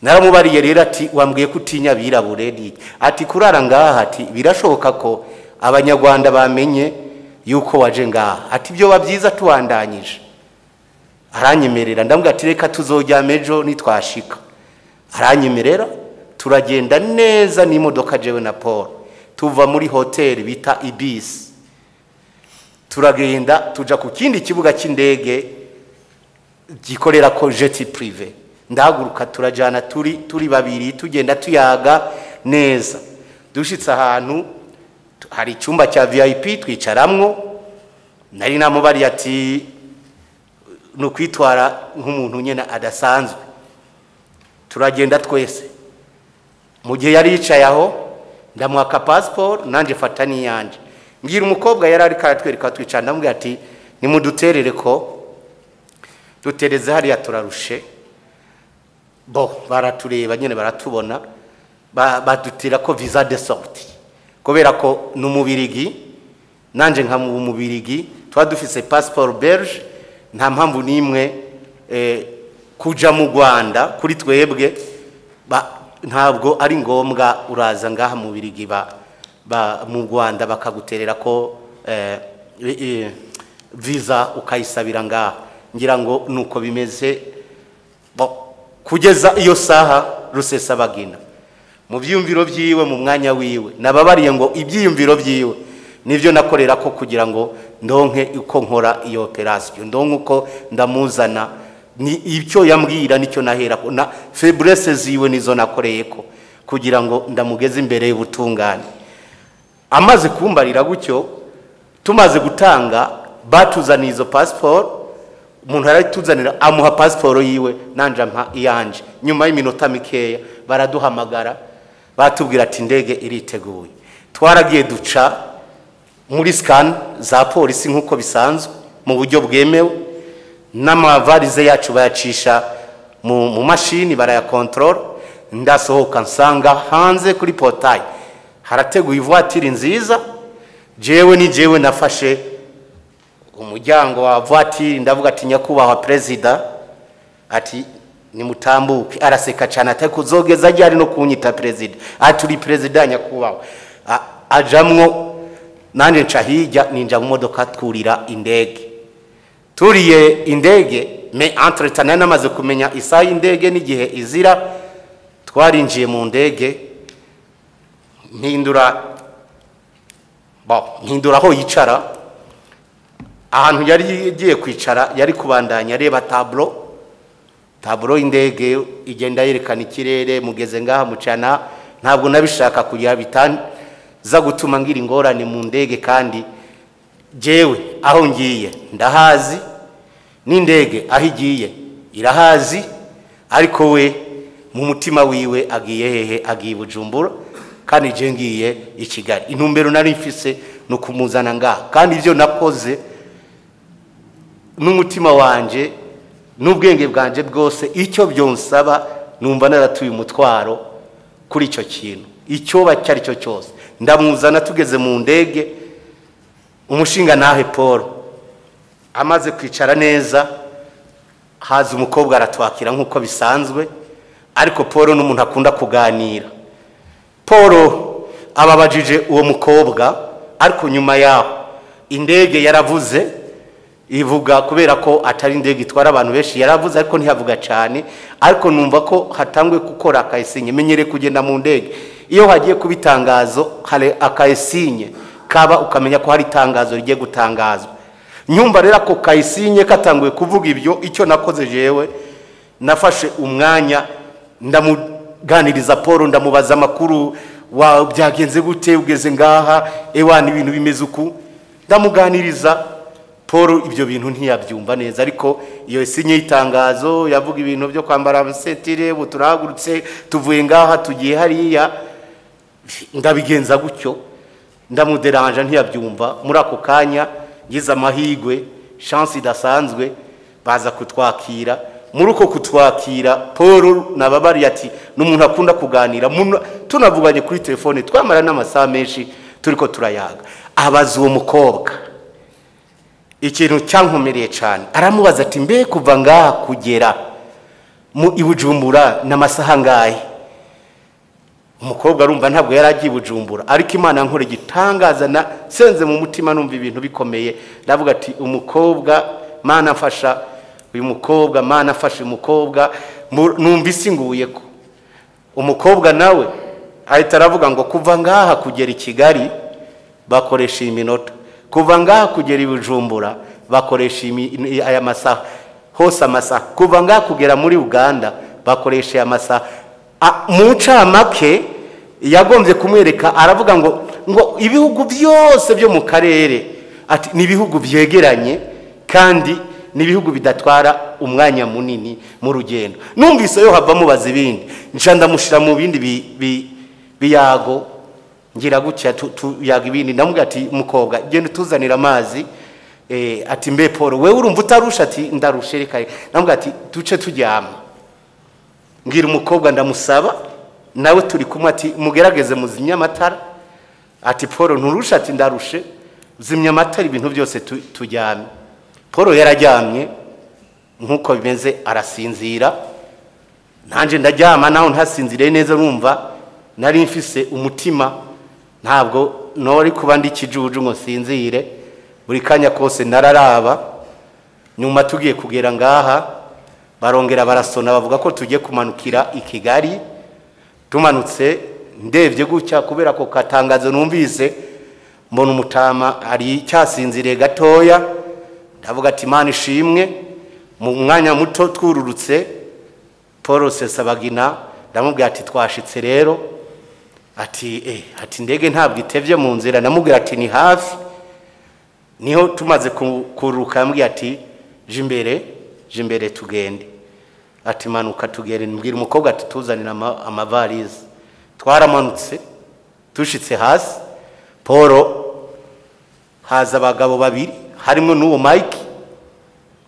Naramubariye rero ati wambwiye ko utinya abirabure, ati kurara ngaha, ati birashoboka ko abanyarwanda bamenye yuko waje ngaha, ati byo byiza tuwandanyije. Aranyemerera, ndamubwira ati reka tuzoryama ejo nitwashika. Aranyemerera, turagenda neza n'imodoka jewe na Paul, tuva muri hoteli bita Ibis, turagenda tuja ku kindi kibuga cy'indege gikorera ko jet privé. Ndahaguruka turajana turi babiri, tugenda tuyaga neza. Dushitse ahantu hari icyumba cya VIP twicaramwo. Nari namubariye ati nukwitwara nk'umuntu nyene adasanzwe. Turagenda twese. Mu gihe yari yicaye aho ndamwaka passport, nanje fata niyanje. Ngira umukobwa yari ariko aratwereka twicara, ndamubwira ati nimuduterere ko dutereze hariya turarushe. Bo baratureba nyene baratubona, badutira ko visa de sortie, kubera ko n'umubirigi nanje nka mu mubirigi twa dufise passport belge, nta mpamvu nimwe kuja mu Rwanda kuri twebwe ntabwo ari ngombwa. Uraza ngaha mu Birigi mu Rwanda bakaguterera ko visa ukayisabira ngaha. Ngira ngo nuko bimeze. Kugeza iyo saha Rusesabagina mu byiyumviro byiwe, mu mwanya wiwe, nababariye ngo ibyiyumviro byiwe nivyo nakorera ko kugira ngo ndonke uko nkora iyo operation, ndonke uko ndamuzana. Ni icyo yambwira nicyo nahera ko na faiblesse ziwe nizo nakoreye ko kugira ngo ndamugeze imbere y'ubutungane. Amaze kumbarira gutyo, tumaze gutanga batuzaniye izo passport, umuntu aratuzanira amuha passport yiwe nanje ampa iyanje. Nyuma y'iminota mikeya baraduhamagara batubwira ati indege iriteguye. Twaragiye duca muri scan za polisi nkuko bisanzwe mu buryo bwemewe, n'amavarize yacu bayacisha mu mashini barayakontorora. Ndasohoka nsanga hanze kuri portail harateguye ivoitire nziza. Jewe ni jewe nafashe umuryango wa voitire, ndavuga ati nyakubahwa president, ati nimutambuke. Araseka cyane ati kuzogeza ryari no kunyita president, ati uri president nyakubahwa. Ajamwo nanje nca hirya ninja mu modoka twurira indege. Turiye indege, me entre temps namaze kumenya isaha y'indege n'igihe izira. Twarinjiye mu ndege, mpindura aho yicara. Ahantu yari yagiye kwicara yari kubandanya areba tableau y'indege igenda yerekana ikirere, mugeze ngaha mucana. Ntabwo nabishaka kugira bitanza gutuma ngira ingorane mu ndege, kandi jewe aho ngiye ndahazi n'indege aho igiye irahazi, ariko we mu mutima wiwe agiye hehe? Agiye Bujumbura, kandi je ngiye i Kigali. Intumbero nari mfise no kumuzana ngaha, kandi ivyo nakoze n'umutima wanje n'ubwenge bwanje bwose, icyo byonsaba numva naratuye umutwaro kuri icyo kintu, icyo bacyari cyo cyose. Ndamuzana tugeze mu ndege, umushinga nahe Paul amaze kwicara neza, haza umukobwa aratwakira nkuko bisanzwe, ariko Paul n'umuntu akunda kuganira. Paul ababajije uwo mukobwa, ariko nyuma yaho indege yaravuze ivuga, kubera ko atari indege itwara abantu benshi yaravuze, ariko ntiyavuga cyane. Ariko numva ko hatangwe gukora akayisinye. Menyere kugenda mu ndege, iyo hagiye kubitangazo hari akayisinye kaba ukamenya ko hari itangazo rigiye gutangazwa. Nyumva rero ako kayisinye katanguye kuvuga ibyo, icyo nakoze jewe nafashe umwanya ndamuganiriza Paul, ndamubaza amakuru, wa byagenze gute ugeze ngaha, ewa ni ibintu bimeze uku, ndamuganiriza. Paul ibyo bintu ntiyabyumva neza, ariko iyo sinye itangazo yavuga ibintu byo kwambara abasetire, buturahagurutse tuvuye ngaha tugiye hariya, ndabigenza gutyo ndamuderanja ntiyabyumva. Muri ako kanya ngize amahigwe, chance idasanzwe, baza kutwakira. Muri uko kutwakira Paul nababari ati n'umuntu akunda kuganira, tunavuganye kuri telefone twamara n'amasaha menshi turiko turayaga. Abaza uwo mukobwa ikintu cyankomereye cyane, aramubaza ati mbe kuva ngaha kugera mu Ibujumbura n'amasaha ngahe? Umukobwa arumva ntabwo yaragiye Ibujumbura, ariko Imana nkore gitangaza na senze mu mutima numva ibintu bikomeye, ndavuga ati umukobwa Mana mfasha uyu mukobwa, Mana afashe umukobwa, numva isinguye ko umukobwa nawe ahita aravuga ngo kuva ngaha kugera i Kigali bakoresha iminota, kuva ngaha kugera i Bujumbura bakoresha aya masaha, hose amasaha, kuva ngaha kugera muri Uganda bakoresha aya masaha. Mu ncamake yagombye kumwereka, aravuga ngo ibihugu byose byo mu karere ati ni ibihugu byegeranye kandi ni ibihugu bidatwara umwanya munini mu rugendo. Numvise yo hava mubaza ibindi, nca ndamushira mu bindi biyago, ngira gutya tuyaga ibindi, ndamubwira ati mukobwa genda utuzanira amazi. Ati mbe Paul wewe urumva utarusha? Ati ndarushe reka. Ndamubwira ati duce turyama. Ngira umukobwa ndamusaba nawe turi kumwe ati mugerageze muzimye amatara. Ati Paul nturusha? Ati ndarushe. Zimya amatara ibintu byose turyame. Paul yararyamye nkuko bimeze arasinzira, nanje ndaryama naho ntasinzire neza, numva nari mfise umutima ntabwo nori kuba ndi kijuju ngo sinzire, buri kanya kose nararaba. Nyuma tugiye kugera ngaha barongera barasona bavuga ko tugiye kumanukira i Kigali. Tumanutse ndevye gutya kubera ko katangazo numvise, mbona umutama ari cyasinzire gatoya, ndavuga ati Imana ishimwe. Mu mwanya muto twururutse Paul Rusesabagina ndamubwira ati twashitse rero, ati ati ndege ntabwo itevye mu nzira, ndamubwira ati ni hafi. Niho tumaze kuruka yambwiye ati jimbere tugende, ati manuka tugere. Mbwira umukobwa ati tuzanira amavalize. Twaramanutse tushitse hasi, Paul haza abagabo babiri harimo n'uwo Mike,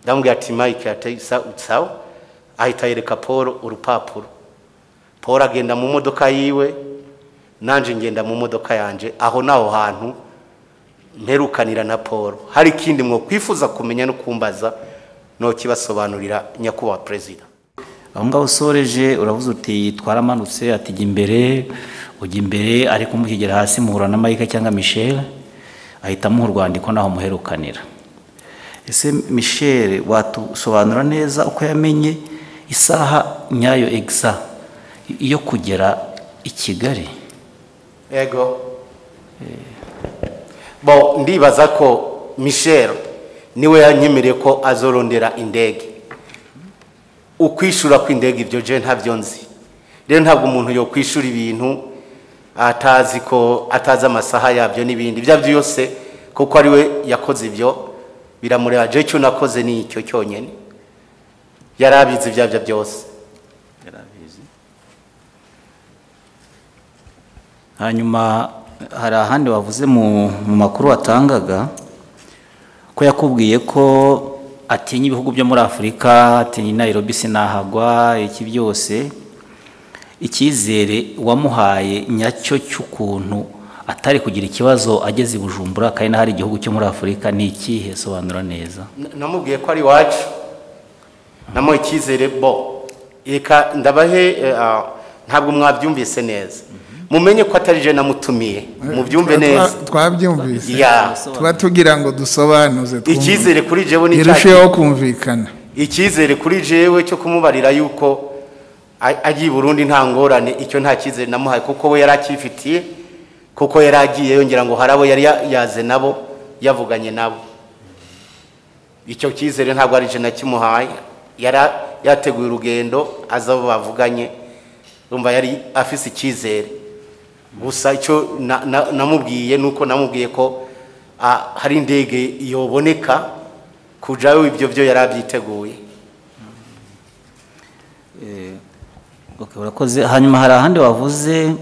ndamubwira ati Mike ati sawa, ahita yereka Paul urupapuro. Paul agenda mu modoka yiwe, nanje ngenda mu modoka yanje. Aho naho hantu mperukanira na Paul. Hari ikindi mwo kwifuza kumenya no kumbaza no kibasobanurira nyakubahwa president. Aho ngaho usoreje uravuze uti twaramanutse, ati jya imbere, ujya imbere, ariko mukigera hasi muhura na Mike cyangwa Michel, ahita amuha urwandiko naho muherukanira. Ese Michel watusobanura neza uko yamenye isaha nyayo exa iyo kugera i Kigali? Ego. Bo ndibaza ko Michel niwe yanyemereye ko azorondera indege. Ukwishura kw'indege ibyo je ntavyo nzi. Rero ntabwo umuntu yo kwishura ibintu atazi ko atazi amasaha yabyo n'ibindi ibyo byose, kuko ari we yakoze ibyo biramureba. Je cyo nakoze ni icyo cyonyene, yarabizi ibyabyo byose, yarabizi. Hanyuma hari ahandi wavuze mu makuru watangaga ko yakubwiye ko atinya ibihugu byo muri Afurika, atinya Nairobi sinahagwa iki byose. Icyizere wamuhaye nyacyo cy'ukuntu atari kugira ikibazo ageze i Bujumbura kandi n'ahari igihugu cyo muri Afurika ni ikihe? Sobanura neza. Namubwiye ko ari wacu, namuha icyizere bo eka ndabahe, ntabwo mwabyumvise neza. Mumenye ko atari je namutumiye, mubyumve neza. Twabyumvise, tuba tugira ngo dusobanuze, icyizere kuri jewe ni irusheho kumvikana. Icyizere kuri jewe cyo kumubarira yuko agiye Burundi nta ngorane, icyo nta cyizere namuhaye kuko we yarakifitiye. Kuko yaragiye yongera ngo harabo yari yaze nabo yavuganye nabo. Icyo cyizere ntabwo ari je nakimuhaye, yara yateguye urugendo aza bavuganye, urumva yari afise icyizere. Gusa icyo namubwiye nuko namubwiye ko hari indege yoboneka kujayo, ibyo byo yarabyiteguye. Okay, urakoze. Hanyuma hari ahandi wavuze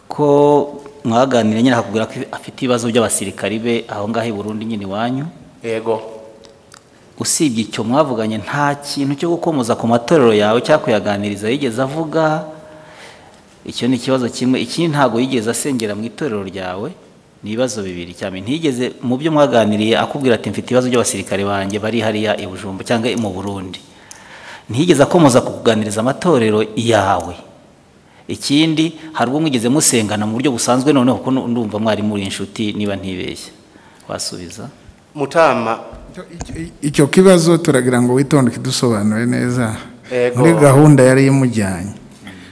ko mwaganira nyine akakubwira ko afite ibibazo by'abasirikari be aho ngaho i Burundi nyine iwanyu. Yego. Usibye icyo mwavuganye nta kintu cyo gukomoza ku matorero yawe cyangwa kuyaganiriza yigeze avuga? Icyo ni ikibazo kimwe. Ikindi ntago yigeze asengera mu itorero ryawe, ni ibibazo bibiri. Cyane ntiyigeze mu byo mwaganiriye akubwira ati mfite ibibazo by'abasirikare banjye bari hariya i Bujumbura cyangwa mu Burundi. Ntiyigeze akomoza kukuganiriza amatorero yawe. Ikindi hari ubwo mwigeze musengana mu buryo busanzwe noneho kuko ndumva mwari muri inshuti niba ntibeshye. Wasubiza Mutama? Icyo kibazo turagira ngo witonde kidusobanure neza. Muri gahunda yari imujyanye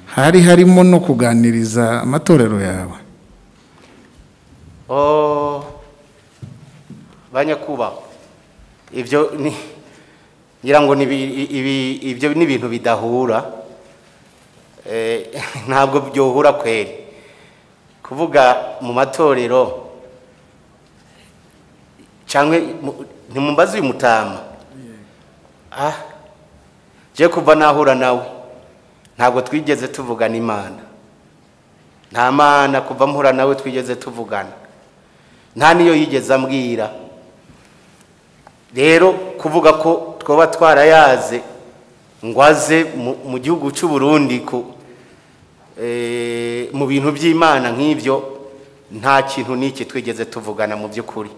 hari harimo no kuganiriza amatorero yawe. Oh, banyakuba ibyo ni ngira ngo ni ibyo ni ibintu bidahura. Ntabwo byohura kweri kuvuga mu matorero cyangwa ntimumbaze uyu Mutama. Je kuva nahura nawe ntabwo twigeze tuvugana Imana. Nta mana kuva mpura nawe twigeze tuvugana, nta niyo yigeze ambwira. Rero kuvuga ko twoba twarayaze ngo aze mu gihugu cy'u Burundi ku mu bintu by'Imana nk'ibyo, nta kintu n'iki twigeze tuvugana mu by'ukuri.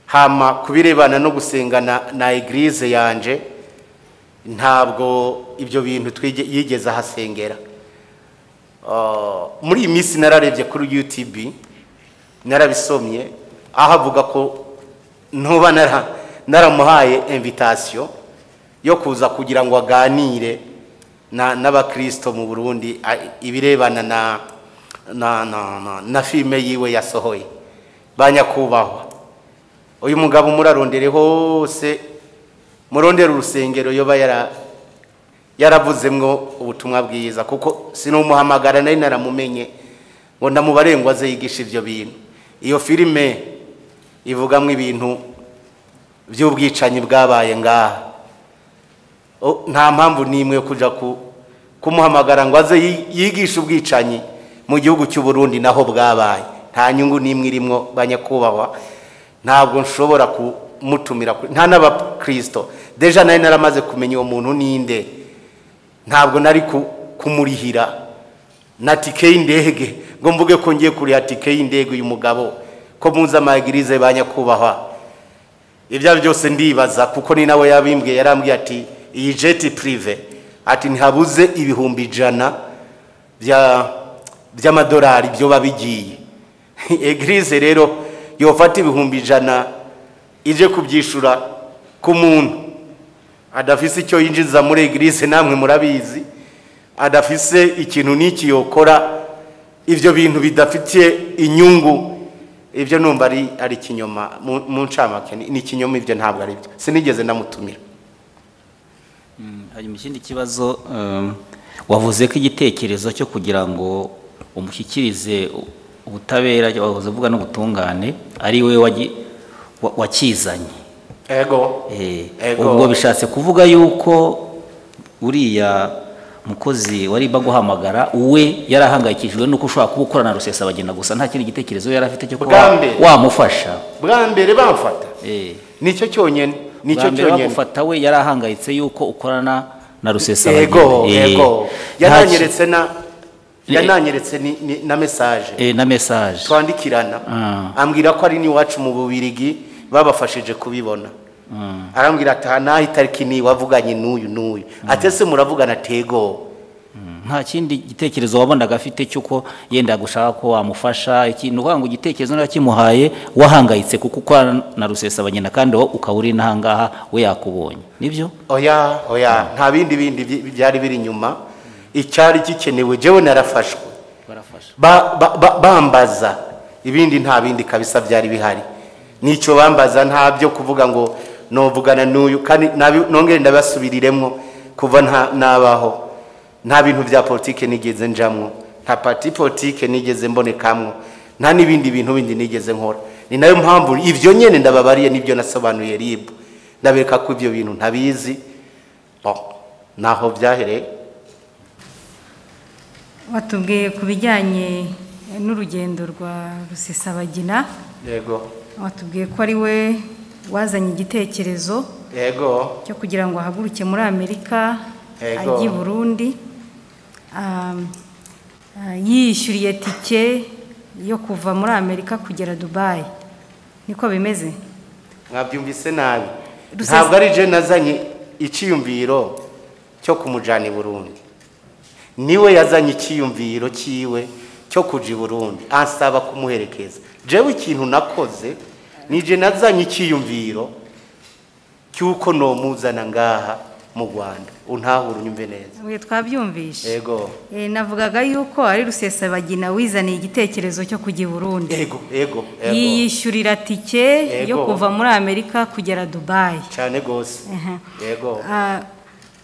Hama kubirebana no gusengana na eglise yanje, ntabwo ibyo bintu yigeze ahasengera. Muri iyi minsi nararebye kuri UTB, narabisomye aho avuga ko ntuba naramuhaye invitation yo kuza kugira ngo aganire n'abakristo mu Burundi ibirebana na filme yiwe yasohoye. Banyakubahwa, uyu mugabo murarondere hose, murondere urusengero yoba yaravuzemwo ubutumwa bwiza, kuko sinumuhamagara nari naramumenye ngo ndamubarengwa aze yigisha ivyo bintu. Iyo filime ivugamwo ibintu by'ubwicanyi bwabaye ngaha, nta mpamvu n'imwe yo kuja kumuhamagara ngo aze yigishe ubwicanyi mu gihugu cy'u Burundi naho bwabaye. Nta nyungu n'imwe irimwo banyakubahwa, ntabwo nshobora kumutumira nta n'abakristo. Deja nari naramaze kumenya uwo muntu ninde, ntabwo nari kumurihira na tike y'indege ngo mvuge ko ngiye kuriha tike y'indege uyu mugabo ko muza amagirize banyakubahwa. Ibyo byose ndibaza kuko ni nawe yabimbwiye, yarambwiye ati iyi jet privé ati ntihabuze 100,000 by'amadolari byo babigiye. Eglise rero yofata 100,000 ije kubyishura ku muntu adafise icyo yinjiza muri eglise, namwe murabizi, adafise ikintu n'iki yokora ivyo bintu bidafitiye inyungu. Ibyo numva ari kinyoma mu ncamake, ni kinyoma ibyo ntabwo ari byo, sinigeze ndamutumira. Hanyuma ikindi kibazo, wavuze ko igitekerezo cyo kugira ngo umushyikirize ubutabera, wavuze uvuga n'ubutungane, ari we wakizanye. Ego. Ubwo bishatse kuvuga yuko uriya mukozi wari baguhamagara we yarahangayikishijwe nuko ushobora kuba ukorana na Rusesabagina gusa, nta kindi gitekerezo yari afite cyo kuba wamufasha. Bwa mbere bamfata nicyo cyonyene, nicyo cyonyene bagufata, we yarahangayitse yuko ukorana na Rusesabagina. Ego, ego. Yananyeretse na yananyeretse na message, na message twandikirana, ambwira ko ari ni wacu mu Bubirigi babafashije kubibona. Arambwira ati naho itariki ni wavuganye n'uyu n'uyu, atese muravugana tego. Nta kindi gitekerezo wabonaga afite cyuko yenda gushaka ko wamufasha ikintu, uvuga ngo igitekerezo narakimuhaye wahangayitse kuko ukorana na Rusesabagina kandi wowe ukaba uri n'ahangaha we yakubonye, nibyo? Oya, oya, nta bindi bindi byari biri inyuma. Icyari gikenewe jewe narafashwe. Bambaza ibindi, nta bindi kabisa byari bihari. Nicyo bambaza, nta byo kuvuga ngo novugana n'uyu. Kandi nongere ndabasubiriremwo, kuva nta nabaho nta bintu bya politike nigeze njamwo, nta parti politique nigeze mbonekamwo, nta n'ibindi bintu bindi nigeze nkora. Ni nayo mpamvu ivyo nyene ndababariye, nibyo nasobanuye RIB, ndabereka ko ivyo bintu ntabizi. Bon, naho byahereye. Watubwiye ku bijyanye n'urugendo rwa Rusesabagina. Yego. Watubwiye ko ari we wazanye igitekerezo cyo kugira ngo ahaguruke muri Amerika ajye i Burundi, yishyuriye tike yo kuva muri Amerika kugera Dubai, niko bimeze? Mwabyumvise nabi. Ntabwo ari je nazanye iciyumviro cyo kumujana i Burundi, niwe yazanye iciyumviro cyiwe cyo kuja i Burundi, ansaba kumuherekeza. Jewe ikintu nakoze, nije nazanye iciyumviro cy'uko nomuzana ngaha mu Rwanda. Untahura, unyumve neza. Mwe twabyumvishe. Yego. Navugaga yuko ari Rusesabagina wizaniye igitekerezo cyo kujya i Burundi. Yego. Yiyishyurira tike yo kuva muri Amerika kugera Dubai. Cyane gose. Yego.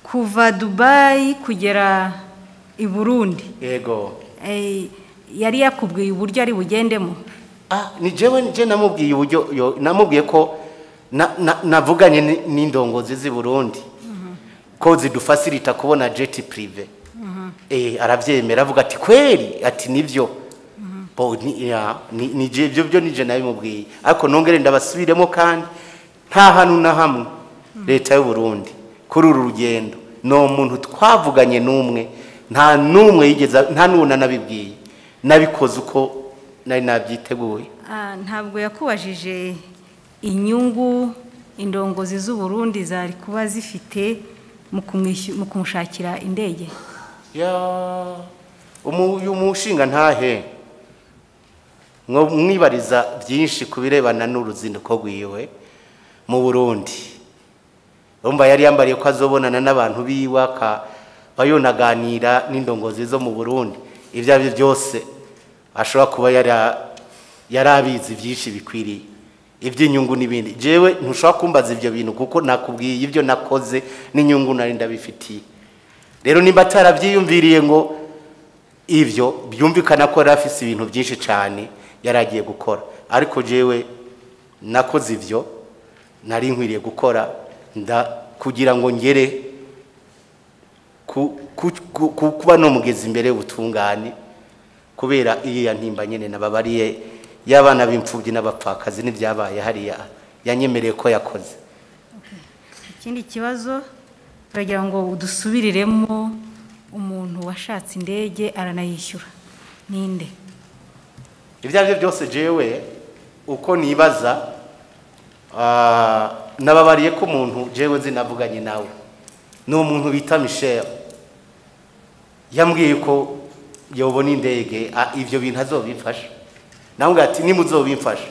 Kuva Dubai kugera i Burundi. Yego. Yari yakubwiye uburyo ari bugendemo? Ni jewe nje namubwiye uburyo, namubwiye ko navuganye n'indongozi z'i Burundi ko zidufacilita kubona jet privé. Aravyemera, avuga ati kweri, ati nivyo. Bo ni ya ni je byo nije nabimubwiye. Ariko nongere ndabasubiremo, kandi nta hantu na hamwe leta y'u Burundi kuri uru rugendo no muntu twavuganye n'umwe, nta n'umwe yigeze, nta n'una nabibwiye. Nabikoze uko nari nabyiteguye. Ntabwo yakubajije inyungu indongozi z'u Burundi zari kuba zifite mu kumushakira indege? Ya, uyu mushinga ntahe mwo mwibariza byinshi kubirebana n'uruzinduko rwiwe mu Burundi. Urumva yari yambariye ko azobonana n'abantu biwe, bayonaganira n'indongozi zo mu Burundi. Ibyo ari byo byose ashobora kuba yarabizi byinshi bikwiriye iby'inyungu n'ibindi. Jewe ntushobora kumbaza ibyo bintu kuko nakubwiye ibyo nakoze n'inyungu nari ndabifitiye. Rero nimba atarabyiyumviriye ngo ivyo byumvikana ko yari afise ibintu byinshi cyane yaragiye gukora, ariko jewe nakoze ivyo nari nkwiriye gukora kugira ngo ngere kuba no mugezi imbere y'ubutungane, kubera iya ntimba nyene nababariye y'abana b'imfubyi n'abapfakazi n'ibyabaye hariya yanyemereye ko yakoze. Ikindi kibazo turagira ngo udusubiriremo, umuntu washatse indege aranayishyura ninde? Ibyo aribyo byose jewe uko nibaza, nababariye ko umuntu jewe nzi navuganye nawe ni umuntu bita Michel, yambwiye ko yobona indege, ivyo bintu azobimfasha. Nawe ati nimuzobimfasha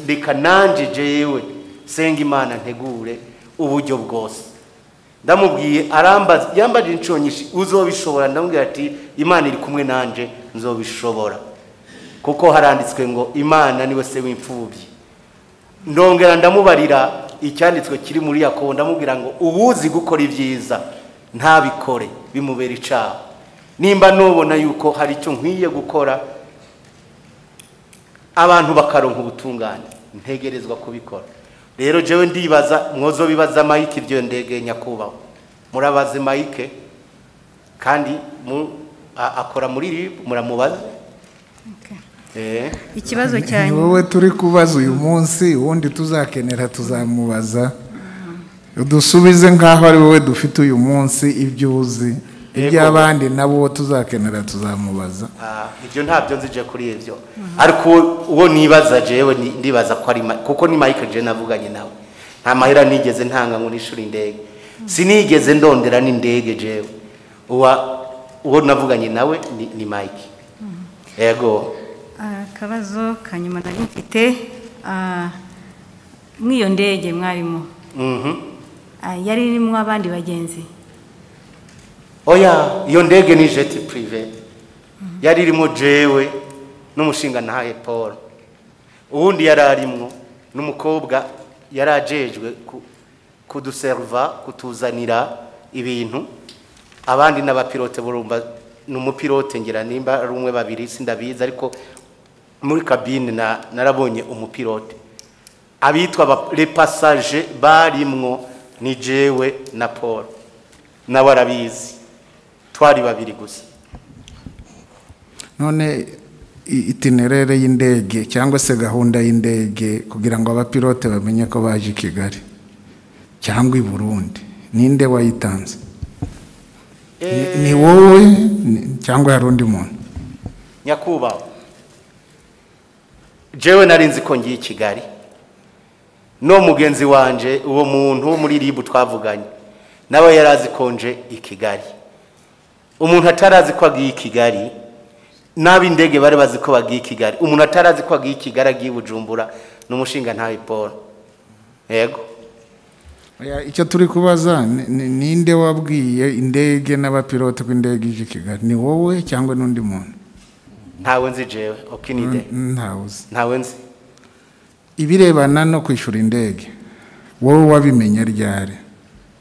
reka nanje jewe senga Imana ntegure uburyo bwose. Ndamubwiye, arambaza, yambaje inshuro nyinshi, uzobishobora? Ndamubwira ati Imana iri kumwe nanje nzobishobora, kuko haranditswe ngo Imana niwe se w'imfubyi. Ndongera ndamubarira icyanditswe kiri muri Yakobo, ndamubwira ngo uwuzi gukora ibyiza ntabikore bimubera icaha. Nimba nubona yuko hari icyo nkwiye gukora abantu bakaronka ubutungane, ntegerezwa kubikora. Rero jewe ndibaza mwozo bibaza Mike ibyo ndege nyakubahwa, murabaze Mike, kandi akora muri RIB, muramubaze. Ikibazo cyanyu wowe turi kubaza uyu munsi, ubundi tuzakenera tuzamubaza, udusubize nkaho ari wowe dufite uyu munsi ibyo uzi, iby'abandi nabo tuzakenera tuzamubaza. Ibyo ntabyo nzije kuri ibyo, ariko uwo nibaza jewe ndibaza ko ari kuko ni Mike je navuganye nawe. Nta mahera nigeze ntanga ngo nishuri indege, sinigeze ndondera n'indege jewe. Uwo navuganye nawe ni Mike. Yego. Akabazo kanyuma nari mfite, mw'iyo ndege mwarimo yari irimo abandi bagenzi? Oya, iyo ndege ni jet privé. Yari irimo jewe n'umushinga ntahe Paul. Uwundi yari arimwo n'umukobwa yarajejwe kuduserva, kutuzanira ibintu. Abandi n'abapilote burumba, n'umupilote ngira nimba ari umwe babiri sindabizi, ariko muri cabine narabonye umupilote. Abitwa les passagers barimwo ni jewe na Paul, nawe arabizi, twari babiri gusa. None itinerere y'indege cyangwa se gahunda y'indege kugira ngo abapilote bamenye ko baje i Kigali cyangwa i Burundi, ninde wayitanze? Ni wowe cyangwa hari undi muntu? Nyakubahwa, jewe nari nzi ko ngiye i Kigali, no mugenzi wanje uwo muntu wo muri RIB twavuganye nawe yarazi ko nje i Kigali. Umuntu atarazi ko agiye i Kigali, n'ab'indege bari bazi ko bagiye i Kigali, umuntu atarazi ko agiye i Kigali agiye Bujumbura n'umushinga ntawe Paul. Yego. Icyo turi kubaza ninde wabwiye indege n'abapilote ko indege ije i Kigali? Ni wowe cyangwa n'undi muntu? Ntawe nzi jewe, okinide. Ntawe uzi. Ntawe nzi. Ibirebana no kwishura indege wowe wabimenye ryari?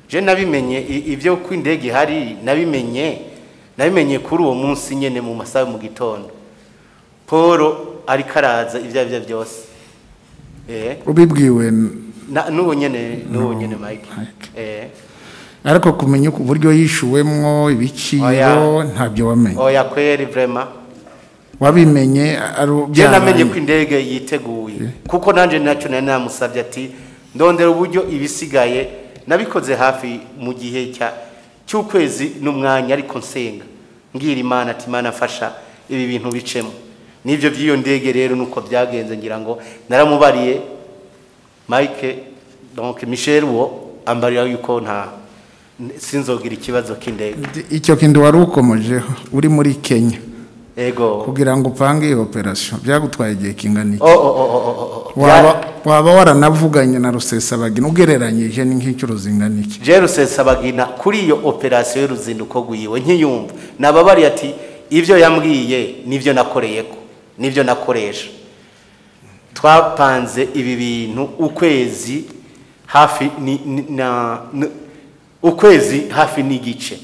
Je nabimenye ibyo ko indege ihari, nabimenye kuri uwo munsi nyene mu masaha mu gitondo. Paul ariko araza ibyo aribyo byose. Ubibwiwe n'uwo nyene Mike. Ariko kumenya uburyo yishuwemwo ibiciro ntabyo wamenye? Oya kweri vraiment. Wabimenye ari je namenye ko indege yiteguye, kuko nanje nacyo nari namusabye ati ndondera uburyo ibisigaye. Nabikoze hafi mu gihe cy'ukwezi n'umwanya, ariko nsenga ngira Imana ati Imana afasha ibi bintu bicemo. Nivyo by'iyo ndege rero nuko byagenze, ngira ngo naramubariye Mike, donc Michel wo ambarira yuko nta sinzogira ikibazo k'indege. Icyo kintu wari ukomojeho uri muri Kenya. Ego. Kugira ngo upange iyo operation byagutwaye igihe kingana iki? Waba waranavuganye na Rusesabagina ugereranyije n'inkicuro zingana iki? Je Rusesabagina kuri iyo operation y'uruzinduko rwiwe nkiyumva nababari ati ibyo yambwiye nivyo nakoreyeko, nivyo nakoresha. Twapanze ibi bintu ukwezi hafi ukwezi hafi n'igice,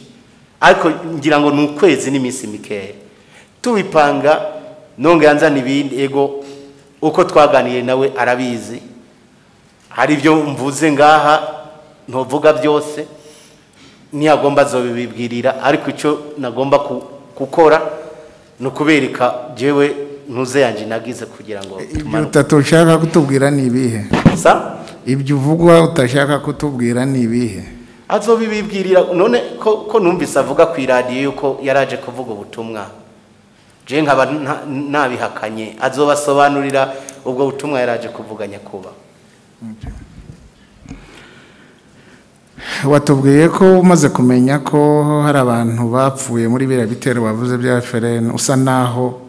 ariko ngira ngo ni ukwezi n'iminsi mikeya tubipanga. Nonge yanzana ibindi ego uko twaganiye nawe arabizi, hari ibyo mvuze ngaha ntovuga byose ntiyagomba azobibwirira, ariko icyo nagomba gukora ni ukubereka jewe ntuze yanje nagize kugira ngo tumanuke. Ibyo utashaka kutubwira ni ibihe? Ibyo uvugwa utashaka kutubwira ni ibihe? Azobibwirira. None ko numvise avuga ku iradiyo yuko yaraje kuvuga ubutumwa, je nkaba nabihakanye, azobasobanurira ubwo butumwa yaraje kuvuga nyakuba. Watubwiye ko umaze kumenya ko hari abantu bapfuye muri biriya bitero bavuze bya FRN, usa naho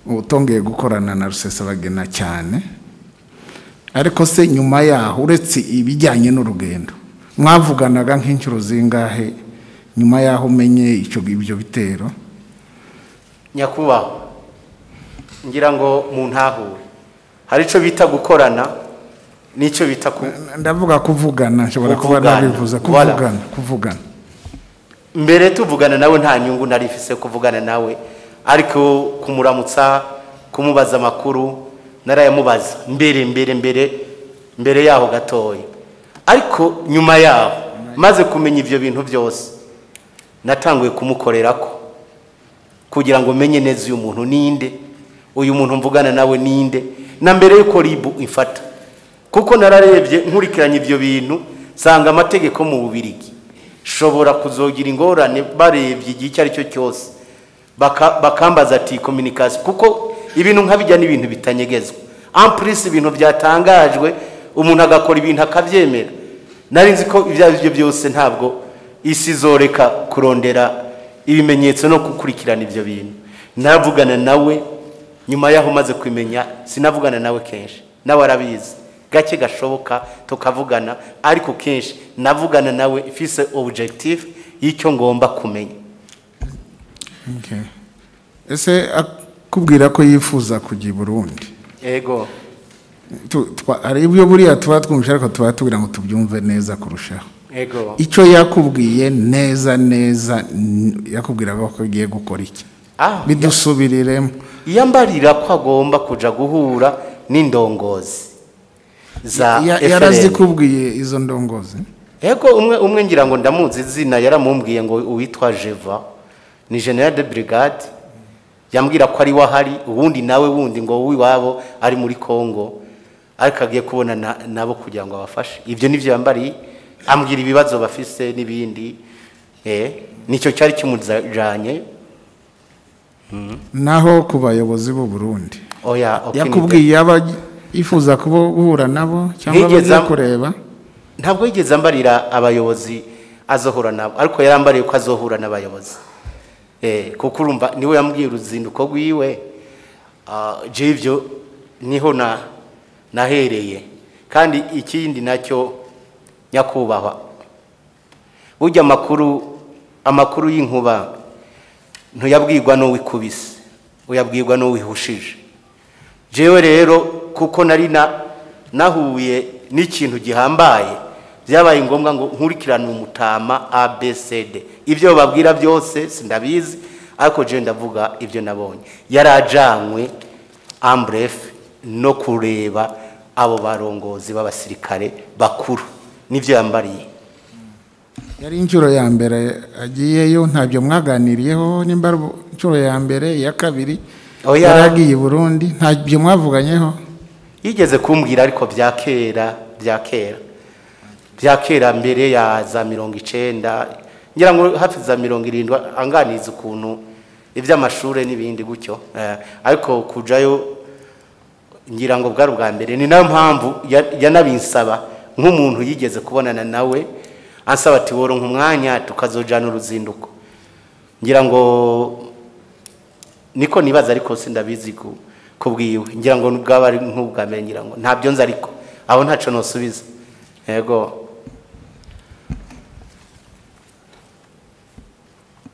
utongeye gukorana na Rusesabagina cyane, ariko se nyuma yaho uretse ibijyanye n'urugendo mwavuganaga nk'inshuro zingahe nyuma yaho umenye ibyo bitero? Nyakubahwa, ngira ngo mu ntahure hari ico bita gukorana nico bita ndavuga kuvugana, nshobora kuba nabivuza kuvugana. Mbere tuvugana nawe nta nyungu nari mfise kuvugana nawe, ariko kumuramutsa kumubaza amakuru narayamubaza mbere yaho gatoya. Ariko nyuma yaho maze kumenya ivyo bintu byose natanguye kumukorerako kugira ngo menye neza uyu muntu ninde, uyu muntu mvugana nawe ninde, na mbere yuko RIB ifata. Kuko nararebye nkurikiranye ivyo bintu sanga amategeko mu Bubirigi shobora kuzogira ingorane barebye igihe icyo ari cyo cyose bakambaza ati communication, kuko ibintu nkabijya n'ibintu bitanyegezwa. En plus ibintu byatangajwe umuntu agakora ibintu akabyemera. Nari nzi ko ibyo aribyo byose ntabwo isi zoreka kurondera ibimenyetso no gukurikirana ibyo bintu. Navugana nawe nyuma yaho maze kumenya, sinavugana nawe kenshi, nawe arabizi gake gashoboka tukavugana, ariko kenshi navugana nawe ifise objective y'icyo ngomba kumenya. Okay. Ese akubwira ko yifuza kujya i Burundi? Yego. Hari ibyo buriya tuba twumvise ariko tuba tubwira ngo tubyumve neza kurushaho. Yego. Icyo yakubwiye neza neza, yakubwiraga ko agiye gukora iki? Bidusubiriremo. Yambarira ko agomba kuja guhura n'indongozi za FLN. Yarazikubwiye izo ndongozi? Yego, umwe ngira ngo ndamuzi izina, yaramumbwiye ngo uwitwa Jeva ni general de brigade, yambwira ko ari wahari, ubundi nawe wundi ngo uwiwabo ari muri Kongo, ariko agiye kubona nabo kugira ngo abafashe. Ibyo nivyo yambariye, ambwira ibibazo bafise n'ibindi. Nicyo cyari kimujanye. Naho ku bayobozi b'u Burundi, oya, yakubwiye aba yifuza guhura nabo cyangwa bagiye kureba? Ntabwo yigeze ambarira abayobozi azohura nabo, ariko yarambariye ko azohura n'abayobozi. Kuko urumva niwe yambwiye uruzinduko rwiwe, je ivyo niho nahereye. Kandi ikindi nacyo nyakubahwa, burya amakuru y'inkuba ntuyabwirwa n'uwikubise, uyabwirwa n'uwihushije. Jewe rero kuko nari nahuye n'ikintu gihambaye, byabaye ngombwa ngo nkurikirane umutama ABCD. Ibyo babwira byose sindabizi, ariko je ndavuga ibyo nabonye. Yarajanywe en bref no kureba abo barongozi b'abasirikare bakuru, nivyo yambariye. Yari inshuro ya mbere agiyeyo, ntabyo mwaganiriyeho? Nimba inshuro ya mbere, ya kabiri yaragiye i Burundi, ntabyo mwavuganyeho? Yigeze kumbwira ariko bya kera, bya kera mbere ya za 90, ngira ngo hafi za 70, anganiza ukuntu iby'amashure n'ibindi gutyo. Ariko kujayo ngira ngo bwari ubwa mbere. Ni nayo mpamvu yanabinsaba nk'umuntu yigeze kubonana nawe, ansaba ati woronka umwanya tukazojana uruzinduko. Ngira ngo niko nibaza, ariko sindabizi kubwiwe. Ngira ngo bwaba ari nk'ubwa mbere, ngira ngo ntabyo nzi, ariko aho ntaco nosubiza. Yego.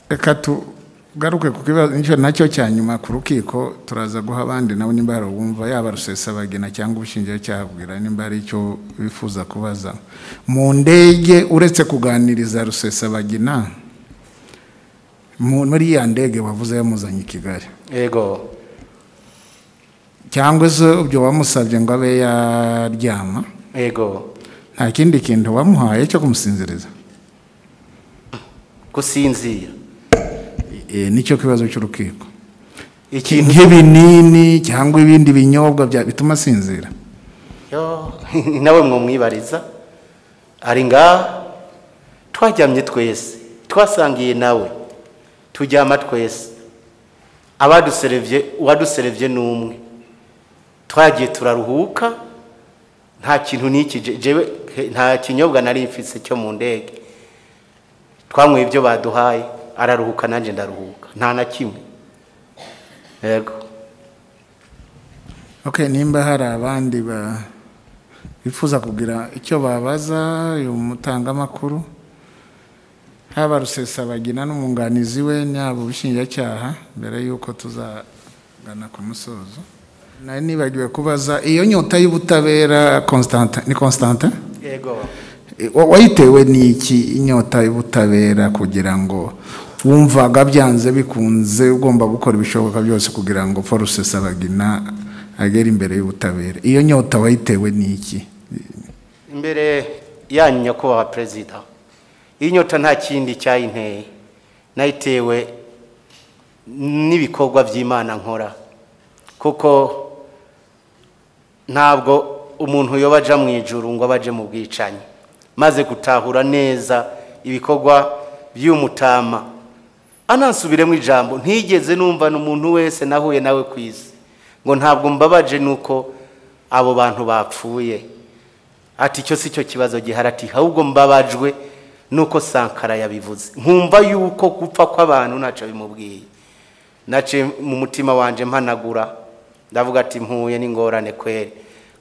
Reka tugaruke ku kibazo nacyo cya nyuma ku rukiko, turaza guha abandi nabo nimba hari uwumva, yaba Rusesabagina cyangwa ubushinjacyaha bwira nimba hari icyo bifuza kubaza. Mu ndege, uretse kuganiriza Rusesabagina, muri ya ndege wavuze yamuzanye i Kigali, yego, cyangwa se ibyo wamusabye ngo abe yaryama, yego, nta kindi kintu wamuhaye cyo kumusinziriza? Gusinzira nicyo kibazo cy'urukiko. Ikintu nk'ibinini cyangwa ibindi binyobwa bituma asinzira? Yo, nawe mwomwibariza. Ari ngaha, twaryamye twese, twasangiye nawe, turyama twese. Abaduserevye, uwaduserevye n'umwe. Twagiye turaruhuka, nta kintu n'iki, jewe nta kinyobwa nari mfise cyo mu ndege. Twanyweye ibyo baduhaye, araruhuka nanje ndaruhuka, nta na kimwe. Yego. Okay, nimba hari abandi bifuza kugira icyo babaza uyu mutangamakuru, haba Rusesabagina n'umwunganizi we, n'abo ubushinjacyaha, mbere yuko tuzagana ku musozo. Nari nibagiwe kubaza iyo nyota y'ubutabera, Constantin, ni Constantin? Yego. Wayitewe n'iki inyota y'ubutabera kugira ngo wumvaga byanze bikunze ugomba gukora ibishoboka byose kugira ngo Paul Rusesabagina agere imbere y'ubutabera? Iyo nyota wayitewe n'iki? Imbere yanyu nyakubahwa perezida, iyi nyota nta kindi cyayinteye, nayitewe n'ibikorwa by'Imana nkora. Kuko ntabwo umuntu yoba aja mu ijuru ngo abaje mu bwicanyi. Maze gutahura neza ibikorwa by'umutama, anansubiremo ijambo ntigeze numva n'umuntu wese nahuye nawe ku isi ngo ntabwo mbabaje nuko abo bantu bapfuye, ati icyo si cyo kibazo gihari, ati ahubwo mbabajwe nuko Sankara yabivuze, nkumva yuko gupfa kw'abantu ntacyo bimubwiye. Nace mu mutima wanje mpanagura, ndavuga ati mpuye n'ingorane kweri,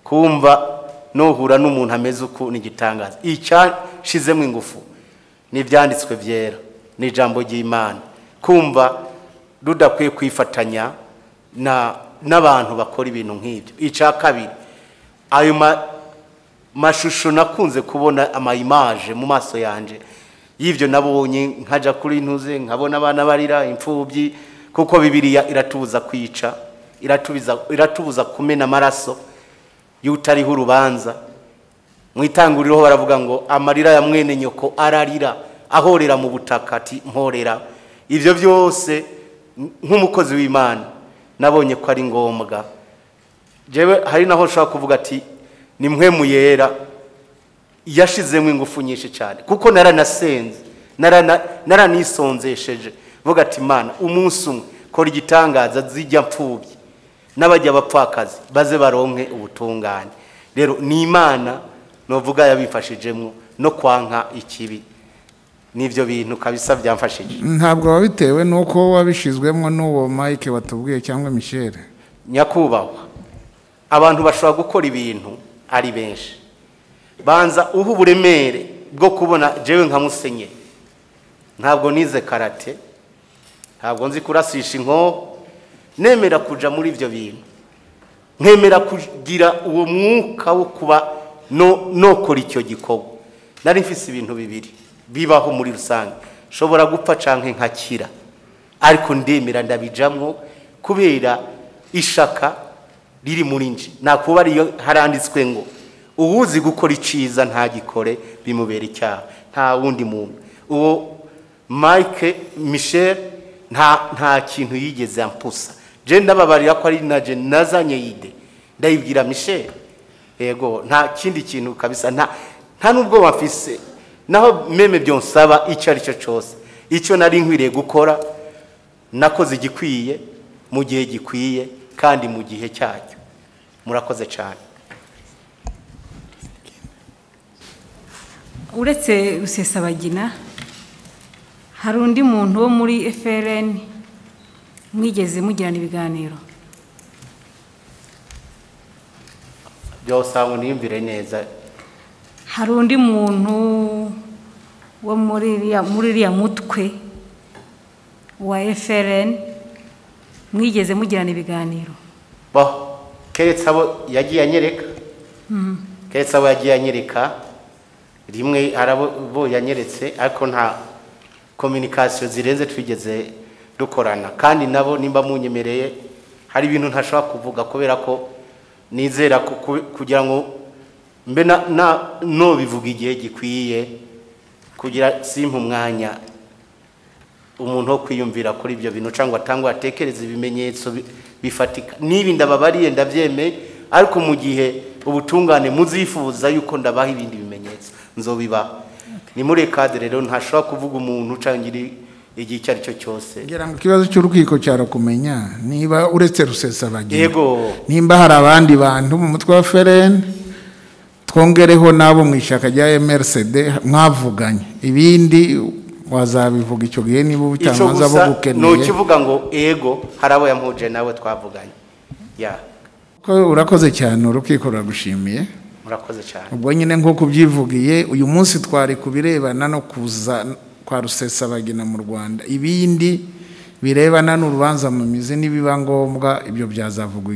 kumva nohura n'umuntu ameze uku n'igitangaza. Icyashizemo ingufu n'ibyanditswe byera n'ijambo ry'Imana, kumva rudakwiye kwifatanya n'abantu bakora ibintu nk'ibyo. Icya kabiri, ayo mashusho nakunze kubona ama image mu maso yanje y'ivyo nabonye, nkaja kuri ntuze nkabona abana barira imfubyi, kuko Bibiliya iratubuza kwica, iratubuza kumena amaraso y'utariho urubanza. Mu itanguriro baravuga ngo amarira ya mwene nyoko ararira ahorera mu butaka, ati mporera. Ivyo byose nk'umukozi w'Imana nabonye ko ari ngombwa. Jewe hari naho nshobora kuvuga ati ni mwe muyera yashizemo ingufu nyinshi cyane, kuko naranasenze, naranisonzesheje vuga ati Imana umunsi umwe kora igitangaza, zijya mfubyi n'abajya bapfakazi baze baronke ubutungane. Rero ni Imana novuga yabifashijemo no kwanka ikibi, nivyo bintu kabisa byamfashije. Ntabwo wabitewe nuko wabishizwemo n'uwo Mike watubwiye cyangwa Michel? Nyakubahwa, abantu bashobora gukora ibintu ari benshi, banza uha uburemere bwo kubona jewe nka musenye. Ntabwo nize karate, ntabwo nzi kurasisha inkoho, nemera kuja muri ivyo bintu, nkemera kugira uwo mwuka wo kuba nokora icyo gikorwa. Nari mfise ibintu bibiri bibaho muri rusange, nshobora gupfa canke nkakira, ariko ndemera ndabijamwo kubera ishaka riri muri nje. Nakuba ariyo haranditswe ngo uwuzi gukora iciza ntagikore bimubera icyaha, nta wundi muntu. Uwo Mike Michel nta kintu yigeze ampusa. Je ndababarira ko ari naje nazanye ide, ndayibwira Michel. Yego, nta kindi kintu kabisa, nta nubwo bafise naho meme byonsaba icyo ari cyo cyose. Icyo nari nkwiriye gukora nakoze igikwiye mu gihe gikwiye kandi mu gihe cyacyo. Murakoze cyane. Uretse Rusesabagina, hari undi muntu wo muri FRN mwigeze mugirana ibiganiro? Byose ngo niyumvire neza. Hari undi muntu wo muri iriya mutwe wa FRN mwigeze mugirana ibiganiro? Bo, keretse abo yagiye anyereka. Keretse abo yagiye anyereka rimwe, arabo yanyeretse, ariko nta communication zirenze twigeze dukorana. Kandi nabo nimba munyemereye hari ibintu ntashobora kuvuga kubera ko nizera kugira ngo mbe no bivuga igihe gikwiye, kugira simpa umwanya umuntu wo kwiyumvira kuri ibyo bintu cyangwa atangwa atekereza ibimenyetso bifatika. Nibi ndababariye ndabyemeye, ariko mu gihe ubutungane muzifuza yuko ndabaha ibindi bimenyetso nzobiba. Ni muri cadre rero ntashobora kuvuga umuntu cyangwa igihe icyo ari cyo cyose. Ngira ngo ikibazo cy'urukiko cyarakumenya niba uretse Rusesabagina, yego, nimba hari abandi bantu mu mutwe wa FRN twongereho nabo mu ishaka rya MRCD mwavuganye, ibindi wazabivuga icyo gihe niba ubucamanza bo bukeneye. No kivuga ngo ego hari abo yampuje nawe twavuganye. Ya ko urakoze cyane, urukiko ruragushimiye. Murakoze cyane. Ubwo nyine nko kubyivugiye uyu munsi twari kubirebana no kuza kwa Rusesabagina mu Rwanda, ibindi birebana n'urubanza mu mizi nibiba ngombwa ibyo byazavugwa.